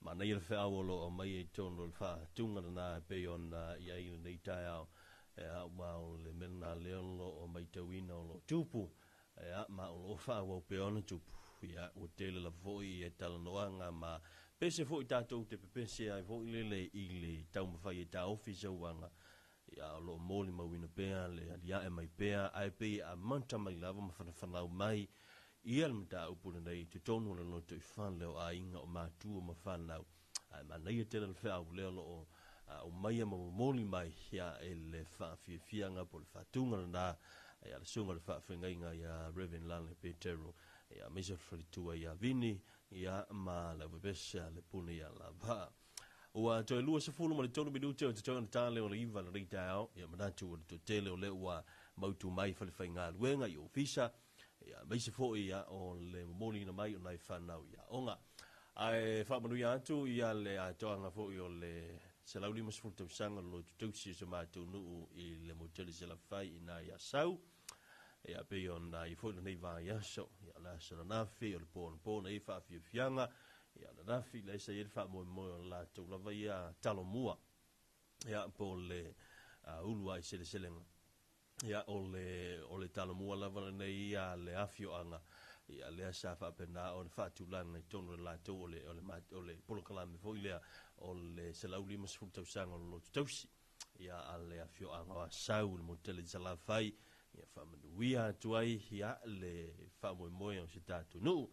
manaia le feau o lo o aumaia i totonu o le faatuga lena e pei ona i ai lenei taeao. Ea, aua o le mea lena lea o lo o matauina o lo o tupu, ea, ma o lo o faaauau pea ona tupu. Ia, ua tele lava foi ia talanoaga ma pese foi tatou te pepese ai foi lele i le taumafai e taofi sauaga. Ia, o lo o molimauina pea le aliae mai pea, ae pei e amata mai lava ma fanafanau mai ia le mataupu lenei i totonu o le lotoifale o aiga, o matua ma fanau. Ae manaia tele le feau lea o lo o aumaia ma momoli mai ia e le faafiafiaga po o le faatuga lena ia le susuga i le faafeagaiga ia Rev. Lale Petero, ia aemaise o le faletua ia Vini, ia ma le aufepese a le Pune ia Lavaa. Ua toe 23 minute o totoe ona tale o le 9 lenei taeao, ia manatu o le toatele o lea ua mautu mai i falefaigaluega i ofisa, ia aemaise foi ia o le momoliina mai o nai fanau i aoga. Ae faamanuia atu ia le atoaga foi o le 150 tausaga o le lotu tausi o si o matou nuu i le Motele Salafai i ina i Asau. Ia pei ona i foi lenei vaiaso, ia o le aso ananafi, o le po anapo na i ai faafiafiaga, ia ananafi lea sa i ai le faamoemoe o le latou lava ia Talomua, ia po o le ulu ai seleselega. Ia o le o le Talomua lava lenei ia le afioaga, ia lea sa faapena ona faatulaga i totonu o le latou o le o le o le polokalame foi lea o le 150 tausaga o le lotu tausi. Ia a le afioaga o Asau i le motu tele i Salafai, ia faamanuia atu ai ia le faamoemoe o si tatou nuu.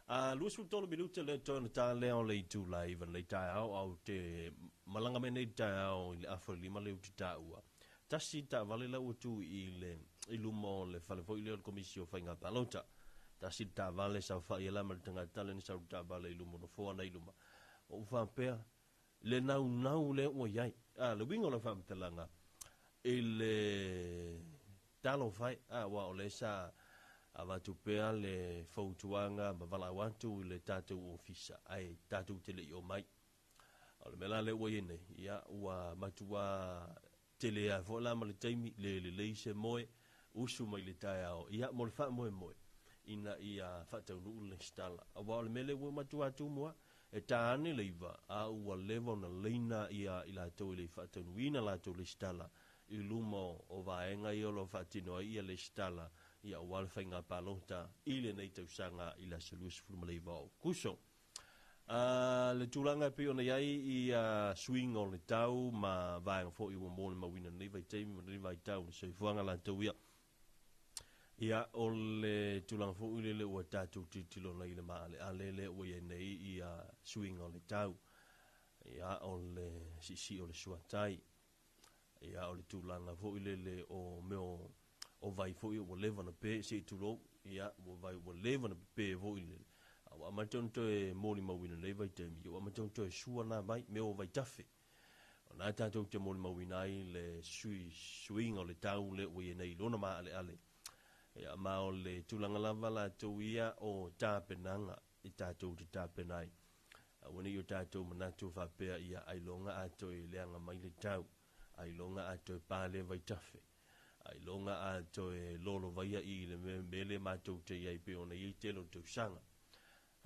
A 23 minute lea toe ona ta lea o le itula e 9 lenei taeao, a ou te malaga mai nei i le taeao i le afa o le 5 lea ou te taua. Tasi taavale la ua tu i le i luma o le fale foi lea o le Komisi o Faiga Palota. Tasi le taavale saofai ai la ma le tagata lea na sau i le taavale i luma o nofoa na i luma. Ou faapea, le naunau lea ua i ai. A, le uiga o lau faamatalaga, i le talofa e, a, aua o lea sa avatu pea le fautuaga ma valaau atu i le tatou ofisa, ae tatou te le i omai. O le mea la lea ua i ai nei, ia, ua matua tele lava foi la ma le taimi, le lelei se moe, usu mai le taeao, ia, mo le faamoemoe, ina ia faataunuu le lesitala. Aua o le mea lea ua matua tumu lava, e ta ane le iva, a ua leva ona laina ia i latou e le i faataunuuina latou lesitala i luma o vaega ia o lo o faatino ai ia lesitala, ia aua le faiga palota i lenei tausaga i le aso 29 o Aokuso. A le tulaga e pei ona i ai ia suiga o le tau ma vaega foi ua molimauina i lenei vaitaimi ma lenei vaitau i le soifuaga latou ia. Ia, o le tulaga foi lele ua tatou tilotilo nei i le maaleale lea ua i ai nei ia suiga o le tau. Ia, o le siisii o le suatai. Ia, o le tulaga foi lele o mea o, o vai foi ua leva ona pe, se i tulou, ia, ua vai ua leva ona pepe foi lele. A ua amata ona toe molimauina i lenei vaitaimi, ia ua amata ona toe sua na vai, mea o vaitafe. O lena tatou te molimauina ai le sui, suiga o le tau lea ua i ai nei i lona maaleale. Ia, ma o le tulaga lava latou ia o tapenaga i tatou te tapena ai. Aua ne i o tatou manatu faapea ia ailoga a toe leaga mai le tau, ailoga a toe pa lea vaitafe, ailoga a toe lolovaia i le mea lea matou te i ai pei ona i ai tele o tausaga.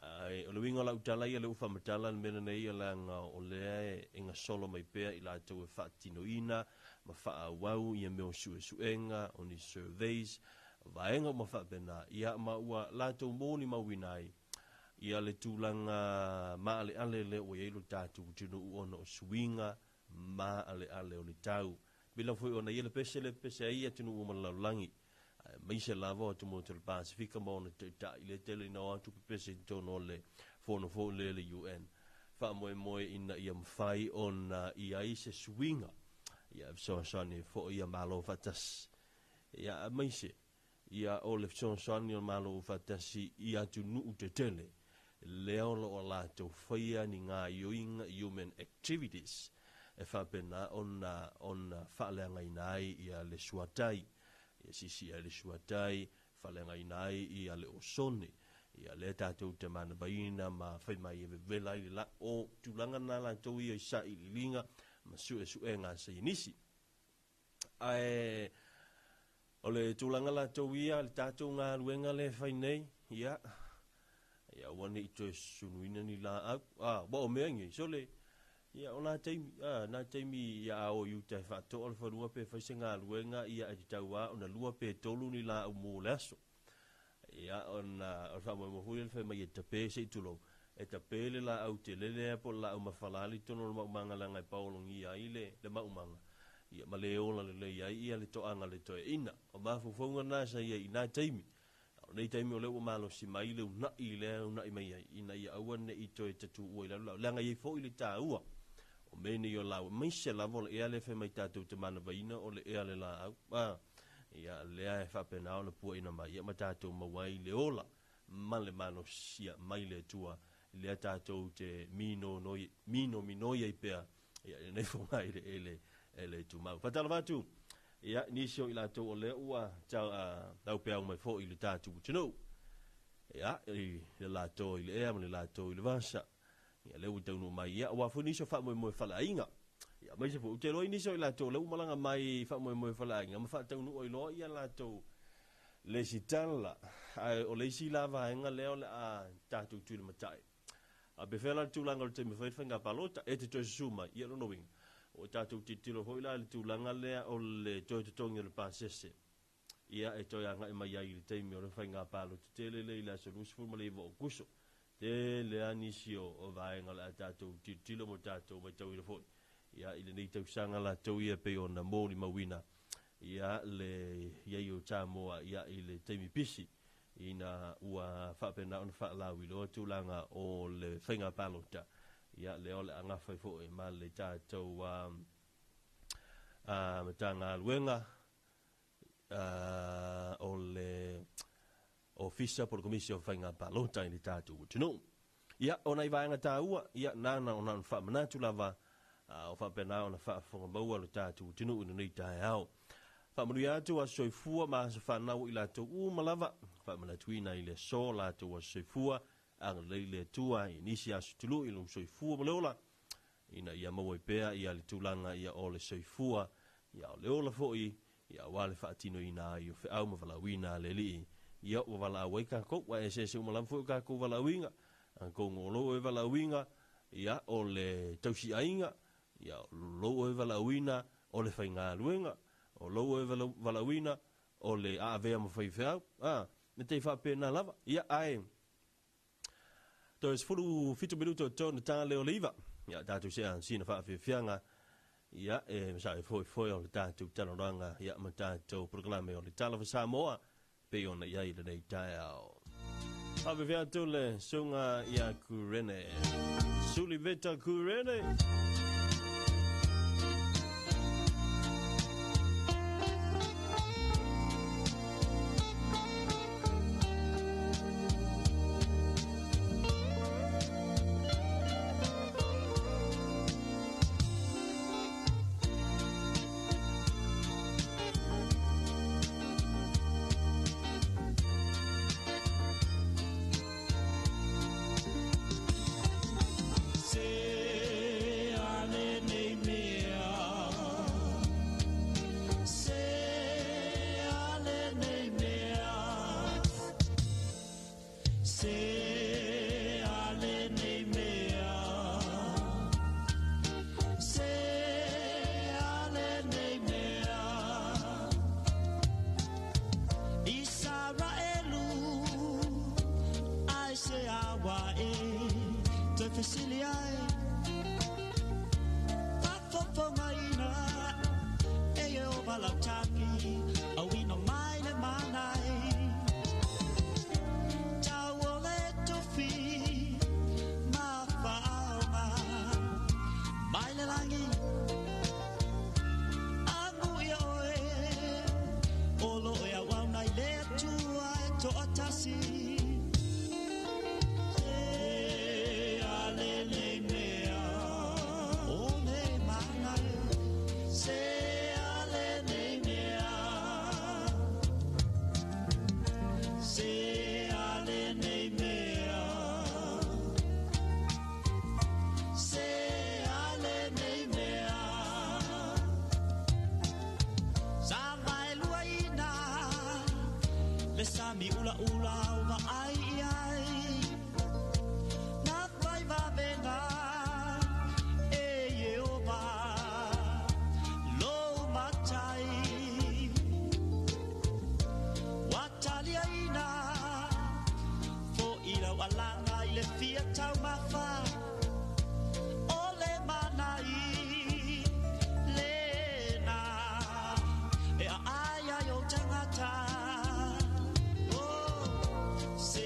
Ae o le uiga o lau tala ia lea ua faamatala le mea lenei leaga o lea e gasolo mai pea i latou e faatinoina ma faaauau ia mea o suesuega, o ni surveys, vaega uma faapena, ia ma ua latou molimauina ai ia le tulaga maaleale lea ua i ai lo tatou atunuu ona o suiga maaleale o le tau. Pei lava foi ona i ai le pese lea e pepese ai atunuu uma o le lalolagi, aemaise lava o atumotu o le Pasefika ma ona taitai lea e tele ina o atu pepese i totonu o le fono foi lea le UN. Faamoemoe ina ia mafai ona i ai se suiga ia e fesoasoani ai foi ia Malo faatasi ia aemaise ia o le fesoasoani o Malo faatasi i atunuu tetele lea o lo o latou faia ni gaioiga human activities e faapena ona ona faaleagaina ai ia le suatai ia siisia ai le suatai, faaleagaina ai ia le osone, ia lea tatou te manavaina ma fai mai e vevela ai le la. O tulaga na latou ia i sailiiliga ma suesuega a saienisi. Ae O le tulaga latou ia le tatou galuega lea e fai nei, ia, ia aua ne i toe sunuina ni laau. A, ua o mea nei, sole, ia o nā taimi, a, nā taimi ia a o i uta e faatoa le fanua pe fai se galuega, ia e tatau lava ona lua pe tolu ni laau mu o le aso. Ia, ona o le faamoemoe foi lea le fai mai e tape se i tulou, e tape le laau tele lea po o le laau mafalali i totonu o le maumaga leaga e paologia ai le, le maumaga, ia ma le ola lelei ai ia le toaga a le toeaina. O mafaufauga na sa i ai i na taimi. A o nei taimi o lea ua malosi mai le uunai lea e uunai mai ai, ina ia aua ne i toe tatuua i lalo laau, leaga e i ai foi le taua o mea nei o laau, aemaise lava o le ea lea e fai mai tatou te manavaina o le ea le laau, a, ia lea e faapena ona puaina mai, ia ma tatou maua ai le ola ma le malosi mai le Atua, lea tatou te minonoi, minominoi ai pea ia i lenei fogaeleele e le tumau. Faatalofa atu ia nisi o i latou o lea ua taupeau mai foi i le tatou atunuu. Ia, i le latou i le ea ma le latou i le vasa. Ia lea ua taunuu mai ia aua foi nisi o faamoemoe faleaiga. Ia aemaise foi, ou te iloa i nisi o i latou o lea ua malaga mai i faamoemoe faleaiga ma faataunuu ai loa ia latou lesitala. Ae o le isi la vaega lea o le a tatou tulimatai. A pefea la le tulaga o le taimi e fai ai le faiga palota, e te toe susu mai, ia lona uiga, ua tatou tilotilo foi la i le tulaga lea o le toe totogi o le pasese, ia e toe agai mai ai i le taimi o le faiga palota tele lea i le aso 29 o Aokuso. Tele lava nisi o vaega o le a tatou tilotilo ma tatou matauina foi, ia i lenei tausaga latou ia e pei ona molimauina, ia le i ai o Samoa ia i le taimi pisi. Ina ua faapena ona faalauiloa tulaga o le faiga palota, ia lea o le a gafa ai foi ma le tatou Matagaluega o le Ofisa po o le Komisi o Faiga Palota i le tatou atunuu. Ia, o nai vaega taua, ia, nana ona faamanatu lava, a o faapena ona faafofoga maua lo tatou atunuu i lenei taeao. Faamanuia atu aso soifua ma aso fanau o i latou uma lava, faamanatuina i le aso latou aso soifua, agalelei le Atua i nisi aso tului lou soifua ma le ola, ina ia maua ai pea ia le tulaga ia o le soifua, ia o le ola foi, ia aua le faatinoina ai o feau ma valaauina a le Alii. Ia ua valaau ai takou, aua e eseese uma lava foi o takou valaauina, atonu o lou e valaauina, ia o le tausiaiga, ia o lou e valaauina o le faigaluega, o lou e valaauina o le aavea ma faifeau, a, me te faapena lava. Ia ae toe 17 minuto o tona ta leo le iva. Ia tatou se sina faafiafiaga ia e sa e foi foi o le tatou talanoaga ia ma tatou polokalame o le Tala for Samoa pei ona i ai i lenei taeao. Faafefea atu le susuga ia Kurene. Suliveta Kurene. Se a lenei mea, se a lenei mea, se a lenei mea, se a lenei mea. Israelu, ai se awa e, te fesili ai, fafofogaina, e Iehova lau tagi, auina mai le manai. Tau o le tofi, ma whaonga, mai le langi, agu ia oe, o lo e au au nei le atua e toatasi. Se a lenei mea, o le manai, se a lenei mea, se a lenei mea, se a lenei mea. mi ula ula o vaai i ai. Na fai vavenga e Iehova lou matai. Ua taliaina fo'i lau alaga i le fia taumafa o le manai lena e aai ai o tagata. Oh, se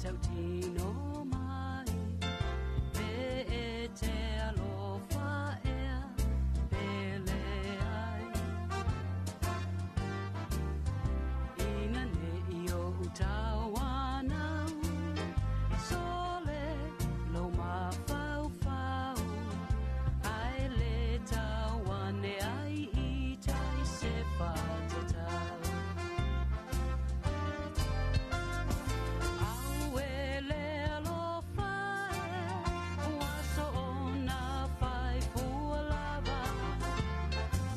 tautino mai Pe e te alofa ea pele ai Ina ne i o utauanau Sole lo mafaufau Ai le tauane ai i tai se whatatau Au e le alofa e Ua so ona whai fua lava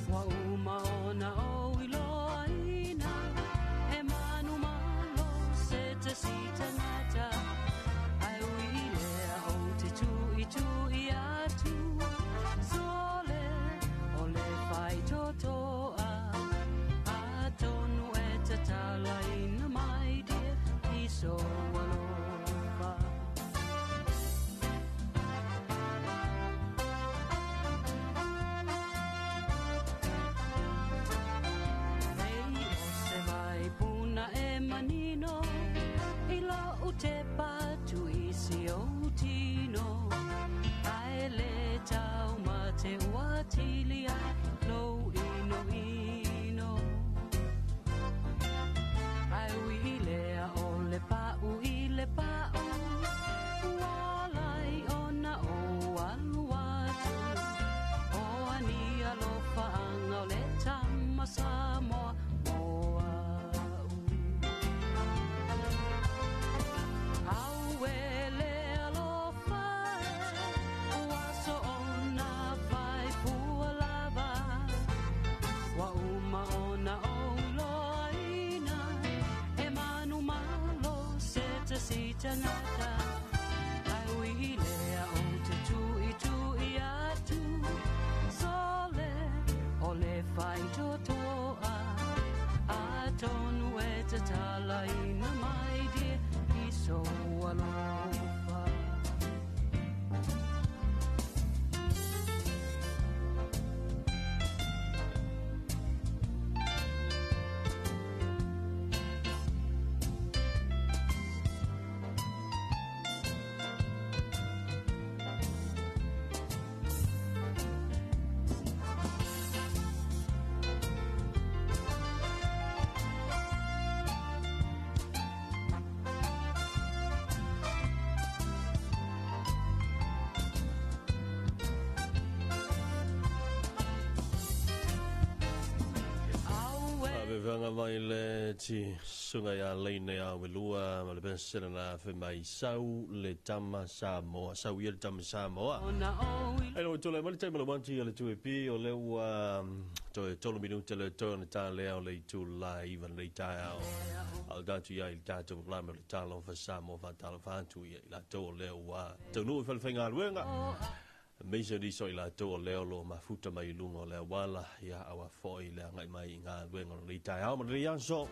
Ua uma ona o iloa ina E manu malo se te si tangata Ai ui lea o te tui tui atu Sole o le whai totoa Atonu e tatala ina mai dia I so alofa Ei o se vai puna e manino I lau te patu i si o tino Ai le tau ma te uatili ai Lou ino ino Ai ui lea o le pau i le pau Ualai ona o alu atu O ani alofa anga o le tama Samoa mo au Au e le alofa e Ua so ona whai pua lava Ua uma ona o iloaina E manu malo se te si tangata Ai ui lea o te tui tui atu Sole o le whai totoa Atonu e tatala ina mai dia I so alofa Vanga mai le ti sunga ia leine ia welua ma le pensele na fe mai sau le tama Samoa sau ia le tama Samoa. Ai no tole mai le taima le wanti le 2AP o le ua toe 3 minute le toe na tā lea o le itu la ivan le taeao. Au tātu ia i le tātou klame o le talofa Samoa fa talofa atu ia i la tō le ua taunuu i whalewhainga aluenga. Meisa ni so i la tō leo lo mafuta mai lunga o le wala ia awa foi le angai mai i ngā luenga o le taeao ma le anso.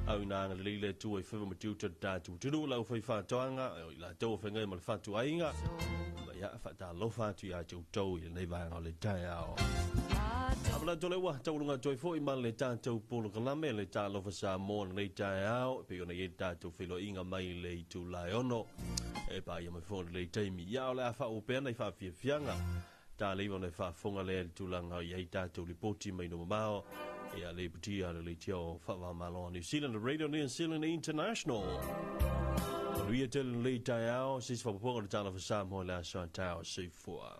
Au ina anga le le tua i whiwa matiuta tātu tunu lau whai whātoanga o i la tō whengai ma le whātu ainga. Ma ia whātalofa atu ia te utau i le vaenga o le taeao. Amana tole ua taulunga toi foi ma le tātou polo kalame le tālofa Samoa le taeao pe ona i tātou whilo inga mai le itu lai ono. E pā ia mai fōna le taimi. Ia o le a wha o pena i wha fiafianga. Tā leiwa na wha whonga le tūlanga i ai tātou lipoti mai no mamao. Ia le putia le le tia o whawa maloa New Zealand Radio New Zealand International. Nuia tele le taeao, sis whapaponga le tālofa Samoa le asoa taeao seifua.